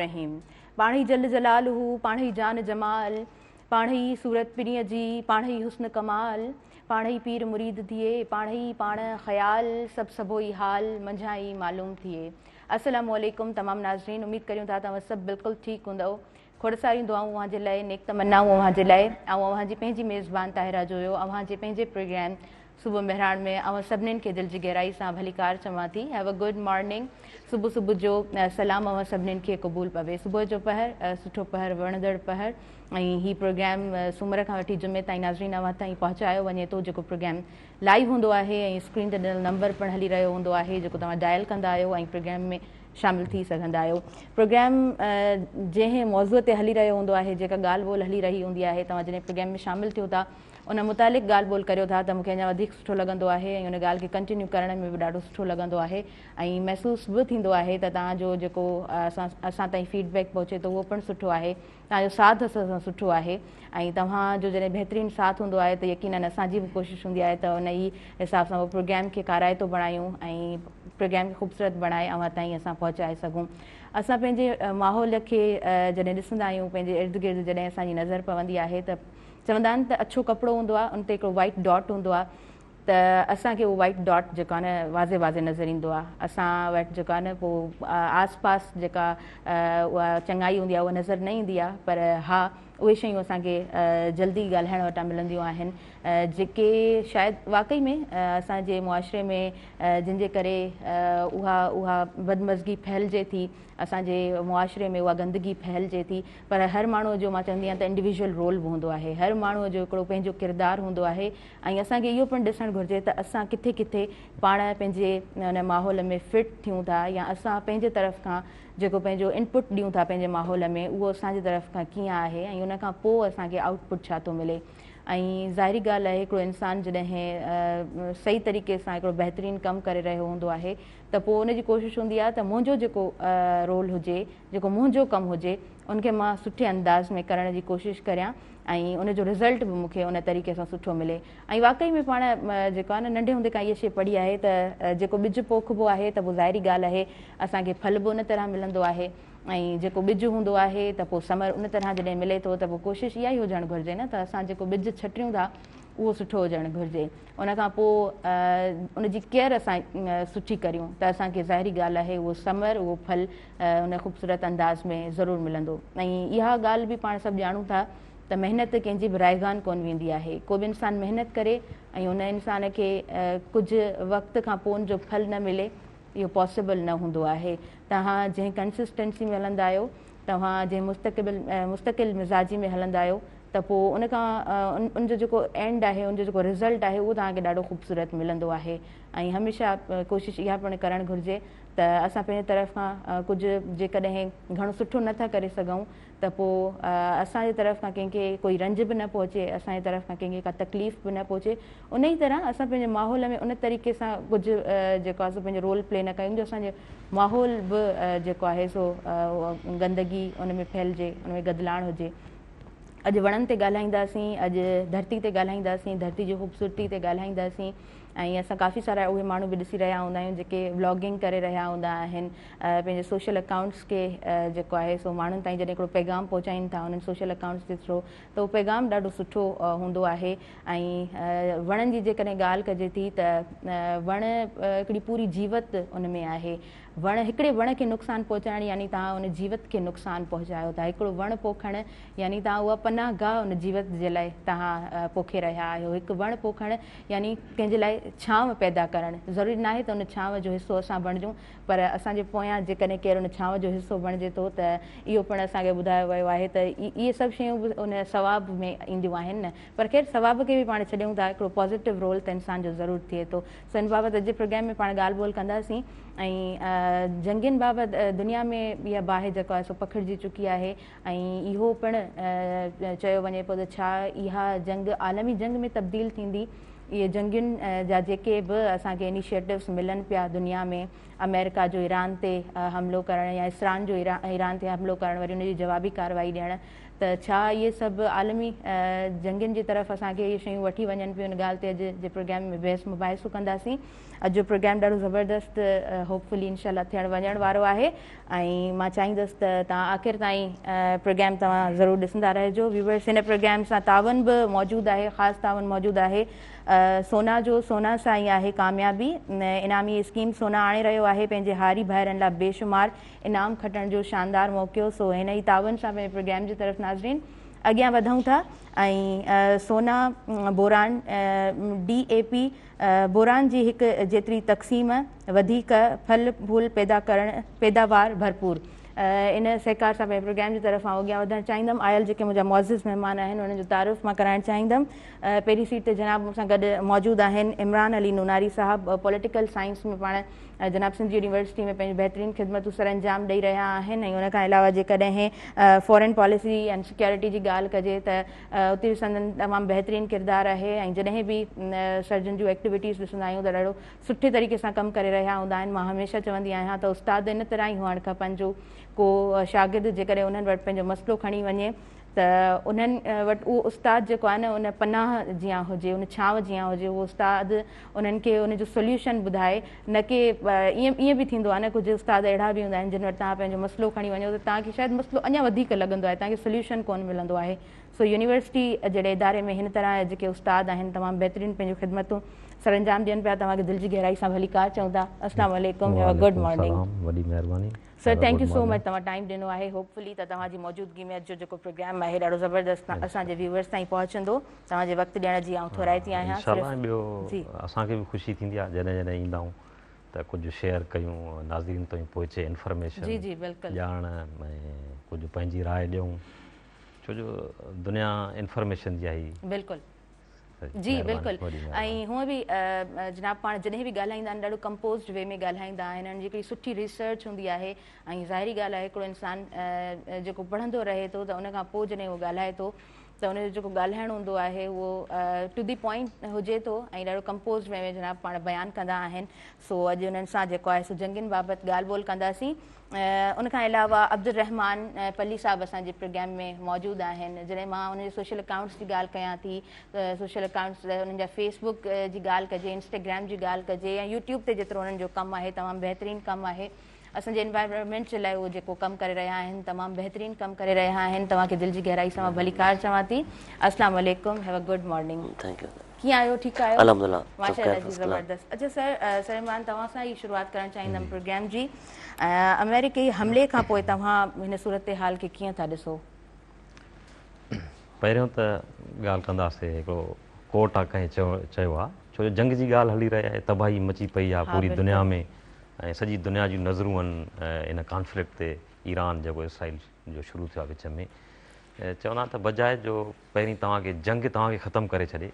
الرحيم پاڻهي جل جلاله پاڻهي جان جمال پاڻهي صورت پرينء جي پاڻهي حسن ڪمال پاڻهي پير مريد ٿئي پاڻهي پاڻ خيال سڀ سڀوئي حال منجهان ئي معلوم ٿئي السلام عليڪم تمام ناظرين اميد ڪريون ٿا توهان سڀ بلڪل ٺيڪ هوندؤ کوڙ ساريون دعائون اوهان جي لاء نيڪ تمنائون اوهان جي لاء آئون اوهان جي پنهنجي ميزبان طاهره جويو اوهان جي پنهنجي پروگرام صبح مهراڻ ۾ اوهان سڀنين کي دل جي گهرائي سان ڀليڪار چوان ٿي. Have a good morning صبح صبح جو سلام اوهان سڀنين کي قبول پوي. صبح جو پهر سٺو پهر وڻندڙ پهر ۽ هي پروگرام سومر کان وٺي جمعي تائين ناظرين اوهان تائين پهچايو وڃي ٿو جيڪو پروگرام لائيو هوندو آهي ۽ اسڪرين تي ڏنل نمبر پڻ هلي رهيو هوندو آهي جيڪو توهان ڊائل ڪندا آهيو ۽ پروگرام ۾ شامل ٿي سگهندا آهيو. پروگرام جنهن موضوع تي هلي رهيو هوندو آهي جيڪا ڳالهه ٻولهه هلي رهي هوندي آهي توهان جڏهن پروگرام ۾ شامل ٿيو ٿا ان متعلق ڳالهه ٻولهه ڪريو ٿا ته مون کي اڃا وڌيڪ سٺو لڳندو آهي ۽ ان ڳالهه کي ڪنٽينيو ڪرڻ ۾ به ڏاڍو سٺو لڳندو آهي ۽ محسوس به ٿيندو آهي ته توهان جو جيڪو اسان اسان تائين فيڊ بيڪ پهچي ٿو اهو پڻ سٺو آهي توهان جو ساٿ اسان سان سٺو آهي ۽ توهان جو جڏهن بهترين ساٿ هوندو آهي ته يقينن اسان جي به ڪوشش هوندي آهي ته ان ئي حساب سان پروگرام کي ڪارائتو بڻايون ۽ پروگرام کي خوبصورت بڻائي اوهان تائين اسان پهچائي سگهون اسان پنهنجي ماحول کي جڏهن ڏسندا آهيون پنهنجي ارد گرد جڏهن اسان جي نظر پوندي آهي ته چوندا آهن ته اڇو ڪپڙو هوندو آهي ان تي هڪڙو وائيٽ ڊاٽ هوندو آهي ته اسان کي اهو وائيٽ ڊاٽ جيڪو آهي نه واضح واضح نظر ايندو آهي اسان وٽ جيڪو آهي نه پوء آس پاس جيڪا اها چڱائي هوندي آهي اها نظر نه ايندي آهي پر ها اهي شيون اسان کي جلدي ڳالهائڻ وٽان ملنديون آهن جيڪي شايد واقعي ۾ اسان جي معاشري ۾ جن جي ڪري اها اها بدمزگي ڦهلجي ٿي اسان جي معاشري ۾ اها گندگي ڦهلجي ٿي پر هر ماڻهوء جو مان چوندي آهيان ته انڊيويجوئل رول به هوندو آهي هر ماڻهوء جو هڪڙو پنهنجو ڪردار هوندو آهي ۽ اسان کي اهو پڻ ڏسڻ گهرجي ته اسان ڪٿي ڪٿي پاڻ پنهنجي ان ماحول ۾ فٽ ٿيون ٿا يا اسان پنهنجي طرف کان جيڪو پنهنجو انپٽ ڏيون ٿا پنهنجي ماحول ۾ اهو اسان جي طرف کان ڪيئن آهي ۽ ان کان پوء اسان کي آئوٽ پٽ ڇا ٿو ملي ۽ ظاهري ڳالهه آهي هڪڙو انسان جڏهن صحيح طريقي سان هڪڙو بهترين ڪم ڪري رهيو هوندو آهي ته پوء ان جي ڪوشش هوندي آهي ته منهنجو جيڪو رول هجي جيڪو منهنجو ڪم هجي ان کي مان سٺي انداز ۾ ڪرڻ جي ڪوشش ڪريان ۽ ان جو رزلٽ به مون کي ان طريقي سان سٺو ملي ۽ واقعي ۾ پاڻ جيڪو آهي نه ننڍي هوندي کان اها شيء پڙهي آهي ته جيڪو ٻج پوکبو آهي ته پوء ظاهري ڳالهه آهي اسان کي ڦل به ان طرح ملندو آهي ۽ جيڪو ٻج هوندو آهي ته پوء ثمر ان طرح جڏهن ملي ٿو ته پوء ڪوشش اها ئي هجڻ گهرجي نه ته اسان جيڪو ٻج ڇٽيون ٿا اهو سٺو هجڻ گهرجي ان کان پوء ان جي ڪيئر اسان سٺي ڪريون ته اسان کي ظاهري ڳالهه آهي اهو ثمر اهو ڦل ان خوبصورت انداز ۾ ضرور ملندو ۽ اها ڳالهه به پاڻ سڀ ڄاڻون ٿا ته محنت ڪنهن جي به رائگان ڪونه ويندي آهي ڪو به انسان محنت ڪري ۽ ان انسان کي ڪجهه وقت کان پوء ان جو ڦل نه ملي اهو پاسيبل نه هوندو آهي توهان جنهن ڪنسسٽنسي ۾ هلندا آهيو توهان جنهن مستقبل مستقل مزاجي ۾ هلندا آهيو ته پوء ان کان ان جو جيڪو اينڊ آهي ان جو جيڪو رزلٽ آهي اهو توهان کي ڏاڍو خوبصورت ملندو آهي ۽ هميشه ڪوشش اها پڻ ڪرڻ گهرجي ته اسان پنهنجي طرف کان ڪجهه جيڪڏهن گهڻو سٺو نه ٿا ڪري سگهون ته پوء اسان جي طرف کان ڪنهن کي ڪوئي رنج به نه پهچي اسان جي طرف کان ڪنهن کي ڪا تڪليف به نه پهچي ان ئي طرح اسان پنهنجي ماحول ۾ ان طريقي سان ڪجهه جيڪو آهي سو پنهنجو رول پلي نه ڪيون جو اسان جو ماحول به جيڪو آهي سو گندگي ان ۾ ڦهلجي ان ۾ گدلاڻ هجي اڄ وڻن تي ڳالهائينداسين اڄ ڌرتي تي ڳالهائينداسين ڌرتي جي خوبصورتي تي ڳالهائينداسين ۽ اسان ڪافي سارا اهي ماڻهو به ڏسي رهيا هوندا آهيون جيڪي ولاگنگ ڪري رهيا هوندا آهن پنهنجي سوشل اڪائونٽس کي جيڪو آهي سو ماڻهن تائين جڏهن هڪڙو پيغام پهچائين ٿا انهن سوشل اڪائونٽس جي ٿرو ته اهو پيغام ڏاڍو سٺو هوندو آهي ۽ وڻن جي جيڪڏهن ڳالهه ڪجي ٿي ته وڻ هڪڙي پوري جيوت ان ۾ آهي وڻ هڪڙي وڻ کي نقصان پهچائڻ يعني توهان ان جيوت کي نقصان پهچايو ٿا هڪڙو وڻ پوکڻ يعني توهان اها پناهه گاهه ان جيوت جي لاء توهان پوکي رهيا آهيو هڪ وڻ پوکڻ يعني ڪنهن جي لاء ڇانو پيدا ڪرڻ ضروري ناهي ته ان ڇانو جو حصو اسان بڻجون پر اسان جي پويان جيڪڏهن ڪير ان ڇانو جو حصو بڻجي ٿو ته اهو پڻ اسان کي ٻڌايو ويو آهي ته اهي سڀ شيون به ان ثواب ۾ اينديون آهن نه پر خير ثواب کي به پاڻ ڇڏيون ٿا هڪڙو پازيٽو رول ته انسان جو ضرور ٿئي ٿو سو ان بابت اڄ جي پروگرام ۾ پاڻ ڳالهه ٻولهه ڪنداسين ۽ جنگين بابت دنيا ۾ اها باهه جيڪو آهي سو پکڙجي چڪي آهي ۽ اهو پڻ چيو وڃي پيو ته ڇا اها جنگ عالمي جنگ ۾ تبديل ٿيندي اهي جنگين جا جيڪي به اسان کي انيشيٽوز ملن پيا دنيا ۾ آمريڪا جو ايران تي حملو ڪرڻ يا اسرائيل جو ايران تي حملو ڪرڻ وري ان جي جوابي ڪارروائي ڏيڻ ته ڇا اهي سڀ عالمي جنگين جي طرف اسان کي اهي شيون وٺي وڃن پيون ان ڳالهه تي اڄ جي پروگرام ۾ بحث مباحثو ڪنداسين. اڄ جو پروگرام ڏاڍو زبردست هوپ فلي انشاء الله ٿيڻ وڃڻ وارو آهي ۽ مان چاهيندس ته توهان آخر تائين پروگرام توهان ضرور ڏسندا رهجو. ويورس هن پروگرام سان تعاون به موجود آهي خاص تعاون موجود آهي سونا جو سونا سان ئي آهي ڪاميابي انعامي اسڪيم سونا آڻي رهيو آهي پنهنجي هاري ڀائرن لاء بيشمار انعام کٽڻ جو شاندار موقعو سو هن ئي تعاون سان پنهنجي پروگرام جي طرف ناظرين اڳيان وڌون ٿا ۽ سونا بوران ڊي اي پي بوران جي هڪ جيتري تقسيم وڌيڪ ڦل ڦول پيدا ڪرڻ پيداوار ڀرپور ان سهڪار سان پنهنجي پروگرام جي طرف آئون اڳيان وڌڻ چاهيندم آيل جيڪي منهنجا معزز مهمان آهن انهن جو تعارف مان ڪرائڻ چاهيندم پهرين سيٽ تي جناب مون سان گڏ موجود آهن عمران علي نوناري صاحب پوليٽيڪل سائنس ۾ پاڻ جناب سنڌ يونيورسٽي ۾ پنهنجون بهترين خدمتون سرانجام ڏئي رهيا آهن ۽ ان کان علاوه جيڪڏهن فارين پاليسي ۽ سيڪيورٽي جي ڳالهه ڪجي ته اتي به سندن تمام بهترين ڪردار آهي ۽ جڏهن به سرجن جون ايڪٽيوٽيز ڏسندا آهيون ته ڏاڍو سٺي طريقي سان ڪم ڪري رهيا هوندا آهن مان هميشه چوندي آهيان ته استاد ان طرح ئي هئڻ کپن جو ڪو شاگرد جيڪڏهن انهن وٽ پنهنجو مسئلو کڻي وڃي ته انهن وٽ اهو استاد جيڪو آهي نه ان پناهه جيان هجي ان ڇانو جيان هجي اهو استاد انهن کي ان جو سوليوشن ٻڌائي نه ڪي ائين ائين به ٿيندو آهي نه ڪجهه استاد اهڙا به هوندا آهن جن وٽ توهان پنهنجو مسئلو کڻي وڃو ته توهان کي شايد مسئلو اڃا وڌيڪ لڳندو آهي توهان کي سوليوشن ڪونه ملندو آهي سو يونيورسٽي جهڙي اداري ۾ هن طرح جيڪي استاد آهن تمام بهترين پنهنجون خدمتون سرانجام ڏين پيا توهان کي دل جي گهرائي سان ڀليڪار چئون ٿا السلام عليڪم هيو ا گڊ مارننگ. وڏي مهرباني. Sir thank you so much توهان ٽائيم ڏنو آهي هوپ فلي ته توهان جي موجودگي ۾ اڄ جو جيڪو پروگرام آهي ڏاڍو زبردست اسان جي ويورز تائين پهچندو توهان جي وقت ڏيڻ جي آئون ٿورائتي آهيان انشاء الله ۽ ٻيو اسان کي به خوشي ٿيندي آهي جڏهن جڏهن ايندا آهيون ته ڪجهه شيئر ڪيون ناظرين تائين پهچي انفارميشن جي جي بلڪل ڄاڻ ۽ ڪجهه پنهنجي راء ڏيون ڇو جو دنيا انفارميشن جي آهي بلڪل جي بلڪل ۽ هونء به جناب پاڻ جڏهن به ڳالهائيندا آهن ڏاڍو ڪمپوزڊ وي ۾ ڳالهائيندا آهن انهن جي هڪڙي سٺي ريسرچ هوندي آهي ۽ ظاهري ڳالهه آهي هڪڙو انسان جيڪو پڙهندو رهي ٿو ته ان کان پوء جڏهن هو ڳالهائي ٿو ته ان جو جيڪو ڳالهائڻ هوندو آهي اهو ٽو the point هجي ٿو ۽ ڏاڍو ڪمپوزڊ وي ۾ جناب پاڻ بيان ڪندا آهن سو اڄ انهن سان جيڪو آهي سو جنگين بابت ڳالهه ٻولهه ڪنداسين ان کان علاوه عبدالرحمان پلي صاحب اسان جي پروگرام ۾ موجود آهن جڏهن مان انهن جي سوشل اڪائونٽس جي ڳالهه ڪيان ٿي ته سوشل اڪائونٽس انهن جا فيس بڪ جي ڳالهه ڪجي انسٽاگرام جي ڳالهه ڪجي يا يوٽيوب تي جيترو انهن جو ڪم آهي تمام بهترين ڪم آهي اسان جي انوائرمينٽ جي لاء اهو جيڪو ڪم ڪري رهيا آهن تمام بهترين ڪم ڪري رهيا آهن توهان کي دل جي گهرائي سان مان ڀليڪار چوان ٿي السلام عليڪم have a good morning thank you ڪيئن آهيو ٺيڪ آهيو الحمدلله ماشاء الله جي زبردست اڇا سر سر عمران توهان سان ئي شروعات ڪرڻ چاهيندم پروگرام جي آمريڪي حملي کان پوء توهان هن صورتحال کي ڪيئن ٿا ڏسو؟ پهريون ته ڳالهه ڪنداسي هڪڙو ڪوٽ آ ڪنهن چيو آ ڇو جو جنگ جي ڳالهه هلي رهي آهي تباهي مچي پئي آ پوري دنيا ۾ ۽ سڄي دنيا جون نظرون آهن ان ڪانفلڪٽ تي ايران جيڪو اسرائيل جو شروع ٿيو آ وچ ۾ چوندا آهن ته بجاء جو پهرين توهان کي جنگ توهان کي ختم ڪري ڇڏي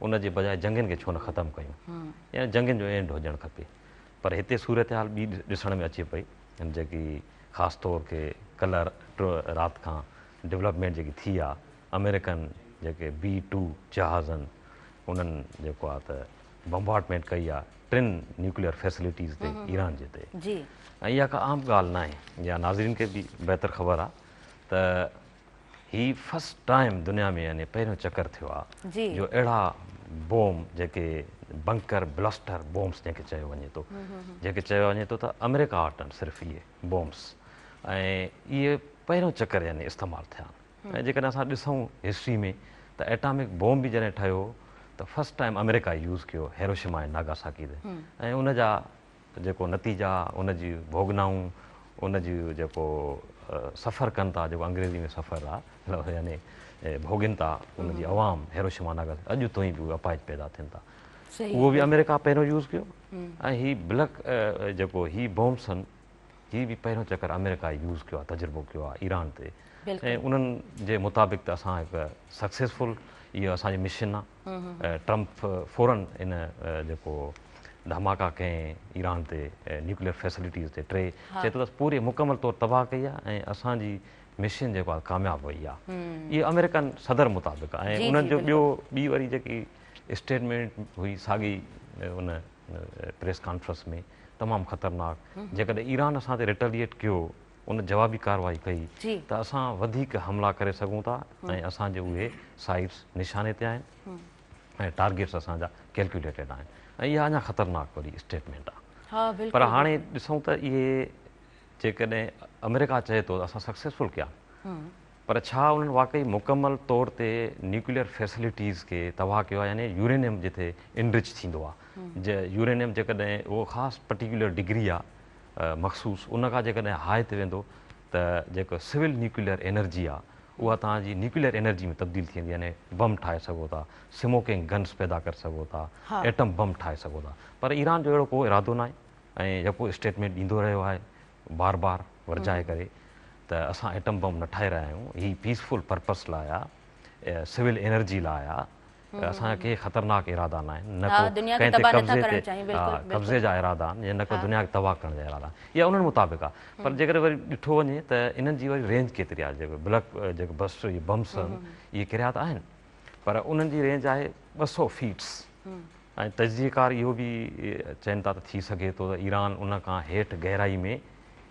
ان جي بجاء جنگين کي ڇو نه ختم ڪيون يعني جنگين جو اينڊ هجڻ کپي پر هتي صورتحال ٻي ڏسڻ ۾ اچي پئي جيڪي خاص طور کي ڪلهه رات کان ڊولپمينٽ جيڪي ٿي آ آمريڪن جيڪي بي ٽو جهازن انهن جيڪو آ ته بمبارڊمينٽ ڪئي آ ٽن نيوڪليئر فيسلٽيز تي ايران جي تي ۽ اها ڪا عام ڳالهه ناهي يا ناظرين کي به بهتر خبر آ ته هي فرسٽ ٽائيم دنيا ۾ يعني پهريون چڪر ٿيو آ جو اهڙا بوم جيڪي بنڪر بلسٽر بومس جنهن کي چيو وڃي ٿو جنهن کي چيو وڃي ٿو ته آمريڪا وٽ آهن صرف اهي بومس ۽ اهي پهريون چڪر يعني استعمال ٿيا آهن ۽ جيڪڏهن اسان ڏسون هسٽري ۾ ته ايٽامڪ بوم به جڏهن ٺهيو ته فرسٽ ٽائيم آمريڪا يوز ڪيو هيروشيما ۽ ناگاساڪي تي ۽ ان جا جيڪو نتيجا، ان جي ڀوڳنائون، ان جي جيڪو سفر ڪن ٿا، جيڪو انگريزي ۾ سفر آ، يعني ڀوڳين ٿا، ان جي عوام هيروشيما ناگاساڪي اڄ تائين به اهي اپاهج پيدا ٿين ٿا. اهو به آمريڪا پهريون يوز ڪيو ۽ هي بلڪ جيڪو هي بومس آهن، هي به پهريون چڪر آمريڪا يوز ڪيو آ، تجربو ڪيو آ ايران تي ۽ انهن جي مطابق ته اسان هڪ سڪسيسفل اهو اسان جي مشن آ. ٽرمپ فورن ان جيڪو ڌماڪا ڪئين ايران تي نيوڪليئر فيسلٽيز تي ٽي چئي ٿو ته پوري مڪمل طور تباهه ڪئي آهي ۽ اسان جي مشن جيڪو آهي ڪامياب وئي آهي اهو آمريڪن صدر مطابق آهي ۽ انهن جو ٻيو ٻي وري جيڪي اسٽيٽمينٽ هئي ساڳي ان پريس ڪانفرنس ۾ تمام خطرناڪ جيڪڏهن ايران اسان تي ريٽيليئيٽ ڪيو ان جوابي ڪارروائي ڪئي ته اسان وڌيڪ حملا ڪري سگهون ٿا ۽ اسان جي اهي سائيٽس نشاني تي آهن ۽ ٽارگيٽس اسان جا ڪيلڪيوليٽيڊ آهن ۽ اها اڃا خطرناڪ وري اسٽيٽمينٽ آهي پر هاڻي ڏسون ته اهي جيڪڏهن آمريڪا چئي ٿو ته اسان سڪسيسفل ڪيا پر ڇا انهن واقعي مڪمل طور تي نيوڪليئر فيسلٽيز کي تباهه ڪيو آهي يعني يورينيم جتي انرچ ٿيندو آهي يورينيم جيڪڏهن اهو خاص پرٽيڪيولر ڊگري آهي مخصوص ان کان جيڪڏهن هاء تي ويندو ته جيڪو سول نيوڪليئر انرجي آهي اها توهان جي نيوڪليئر انرجي ۾ تبديل ٿي ويندي يعني بم ٺاهي سگهو ٿا سموڪنگ گنس پيدا ڪري سگهو ٿا ايٽم بم ٺاهي سگهو ٿا پر ايران جو اهڙو ڪو ارادو ناهي ۽ يڪو اسٽيٽمينٽ ڏيندو رهيو آهي بار بار ورجائي ڪري ته اسان ايٽم بم نه ٺاهي رهيا آهيون هي پيسفل پرپس لاء آ سول انرجي لاء آ اسان جا ڪي خطرناڪ ارادا نه آهن نه ڪو ڪنهن تي قبضي تي قبضي جا ارادا آهن يا نه ڪو دنيا کي تباهه ڪرڻ جا ارادا آهن اها انهن مطابق آ پر جيڪڏهن وري ڏٺو وڃي ته انهن جي وري رينج ڪيتري آ جيڪو بلڪ جيڪو بسٽ بمس آهن اهي ڪريا ته آهن پر انهن جي رينج آهي 200 فيٽس ۽ تجزيه ڪار اهو به چين ٿا ته ٿي سگهي ٿو ته ايران ان کان هيٺ گهرائي ۾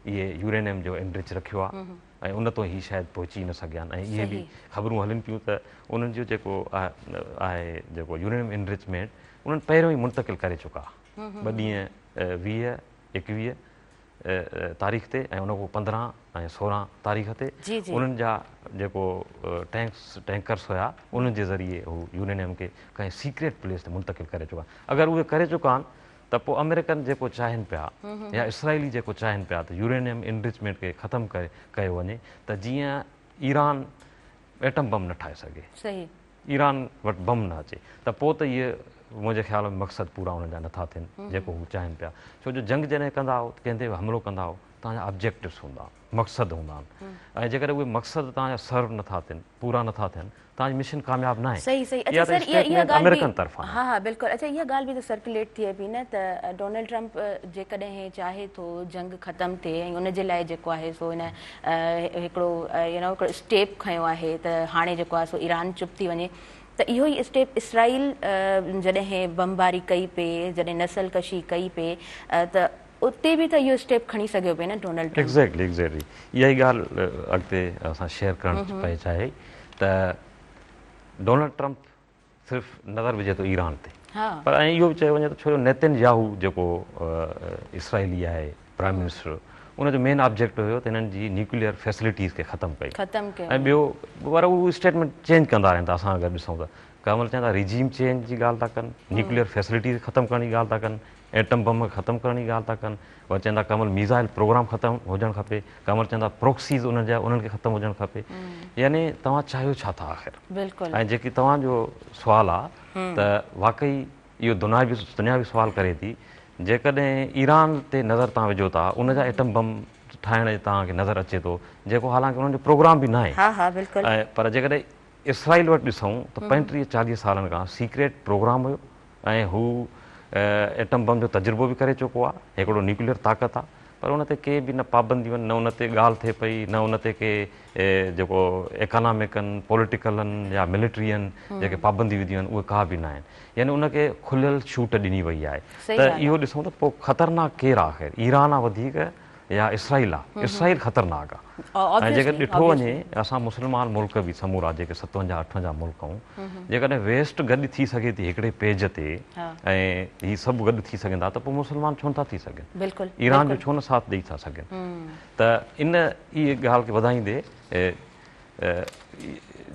اهي يورينيم جو انرچ رکيو آهي ۽ ان تائين هي شايد پهچي نه سگهيا آهن ۽ اهي به خبرون هلن پيون ته انهن جو جيڪو آهي جيڪو يورينيم انرچمينٽ انهن پهريون ئي منتقل ڪري چڪا ٻه ڏينهن 20 21 تاريخ تي ۽ ان کان 15 ۽ 16 تاريخ تي انهن جا جيڪو ٽينڪس ٽينڪرس هيا انهن جي ذريعي هو يورينيم کي ڪنهن سيڪريٽ پليس تي منتقل ڪري چڪا اگر اهي ڪري چڪا آهن ته پوء آمريڪن جيڪو چاهين پيا يا اسرائيلي جيڪو چاهين پيا ته يورينيم انرچمينٽ کي ختم ڪيو وڃي ته جيئن ايران ايٽم بم نه ٺاهي سگهي. ايران وٽ بم نه اچي ته پوء ته اهي منهنجي خيال ۾ مقصد پورا انهن جا نٿا ٿين جيڪو هو چاهين پيا ڇو جو جنگ جڏهن ڪندا آهيو ڪنهن تي به حملو ڪندا آهيو توهان جا آبجيڪٽوس هوندا آهن مقصد هوندا آهن ۽ جيڪڏهن اهي مقصد توهان جا سرو نٿا ٿين پورا نٿا ٿين توهان جي مشن ڪامياب ناهي صحيح صحيح اچا سر اها اها ڳالهه آمريڪن طرفان ها ها بلڪل اچا اها ڳالهه به ته سرڪيوليٽ ٿئي پئي نه ته ڊونلڊ ٽرمپ جيڪڏهن چاهي ٿو جنگ ختم ٿئي ۽ ان جي لاء جيڪو آهي سو هن هڪڙو يو نو هڪڙو اسٽيپ کنيو آهي ته هاڻي جيڪو آهي سو ايران چپ ٿي وڃي ته اهو ئي اسٽيپ اسرائيل جڏهن بمباري ڪئي پئي جڏهن نسل ڪشي ڪئي پئي ته اتي به ته اهو اسٽيپ کڻي سگهيو پئي نه ڊونلڊ ٽرمپ. ايگزيڪٽلي ايگزيڪٽلي اها ئي ڳالهه اڳتي اسان شيئر ڪرڻ پئي چاهي ته ڊونلڊ ٽرمپ صرف نظر وجهي ٿو ايران تي پر ۽ اهو به چيو وڃي ٿو ڇو جو نيتن ياهو جيڪو اسرائيلي آهي پرائم منسٽر ان جو مين آبجيڪٽ هيو ته هنن جي نيوڪليئر فيسلٽيز کي ختم ڪيو ختم ڪيو ۽ ٻيو پر هو اسٽيٽمينٽ چينج ڪندا رهن ٿا اسان اگر ڏسون ته ڪنهن مهل چون ٿا ريجيم چينج جي ڳالهه ٿا ڪن نيوڪليئر فيسلٽيز ختم ڪرڻ جي ڳالهه ٿا ڪن ايٽم بم کي ختم ڪرڻ جي ڳالهه ٿا ڪن، وري چون ٿا ڪنهن مهل ميزائل پروگرام ختم هجڻ کپي، ڪنهن مهل چون ٿا پروڪسيز انهن جا انهن کي ختم هجڻ کپي، يعني توهان چاهيو ڇا ٿا آخر؟ بلڪل. ۽ جيڪي توهان جو سوال آ ته واقعي اهو دنيا به دنيا به سوال ڪري ٿي جيڪڏهن ايران تي نظر توهان وجهو ٿا ان جا ايٽم بم ٺاهڻ جي توهان کي نظر اچي ٿو جيڪو حالانڪه انهن جو پروگرام به ناهي ها ها بلڪل. ۽ پر جيڪڏهن اسرائيل وٽ ڏسون ته 35 40 سالن کان سيڪريٽ پروگرام هيو ۽ هو ايٽم بم جو تجربو به ڪري چڪو آهي، هڪڙو نيوڪليئر طاقت آهي پر ان تي ڪي به نه پابنديون آهن نه ان تي ڳالهه ٿئي پئي نه ان تي ڪي جيڪو ايڪانامڪ آهن پوليٽيڪل آهن يا ملٽري آهن جيڪي پابنديون وڌيون آهن اهي ڪا به نه آهن يعني ان کي کليل ڇوٽ ڏني وئي آهي ته اهو ڏسون ته پوء خطرناڪ ڪير آهي آخر ايران آهي وڌيڪ يا اسرائيل آ اسرائيل خطرناڪ آ ۽ جيڪڏهن ڏٺو وڃي اسان مسلمان ملڪ به سمورا جيڪي 57 58 ملڪ آهون جيڪڏهن ويسٽ گڏ ٿي سگهي ٿي هڪڙي پيج تي ۽ هي سڀ گڏ ٿي سگهن ٿا ته پوء مسلمان ڇو نٿا ٿي سگهن بلڪل ايران جو ڇو نه ساٿ ڏئي ٿا سگهن ته ان اهي ڳالهه کي وڌائيندي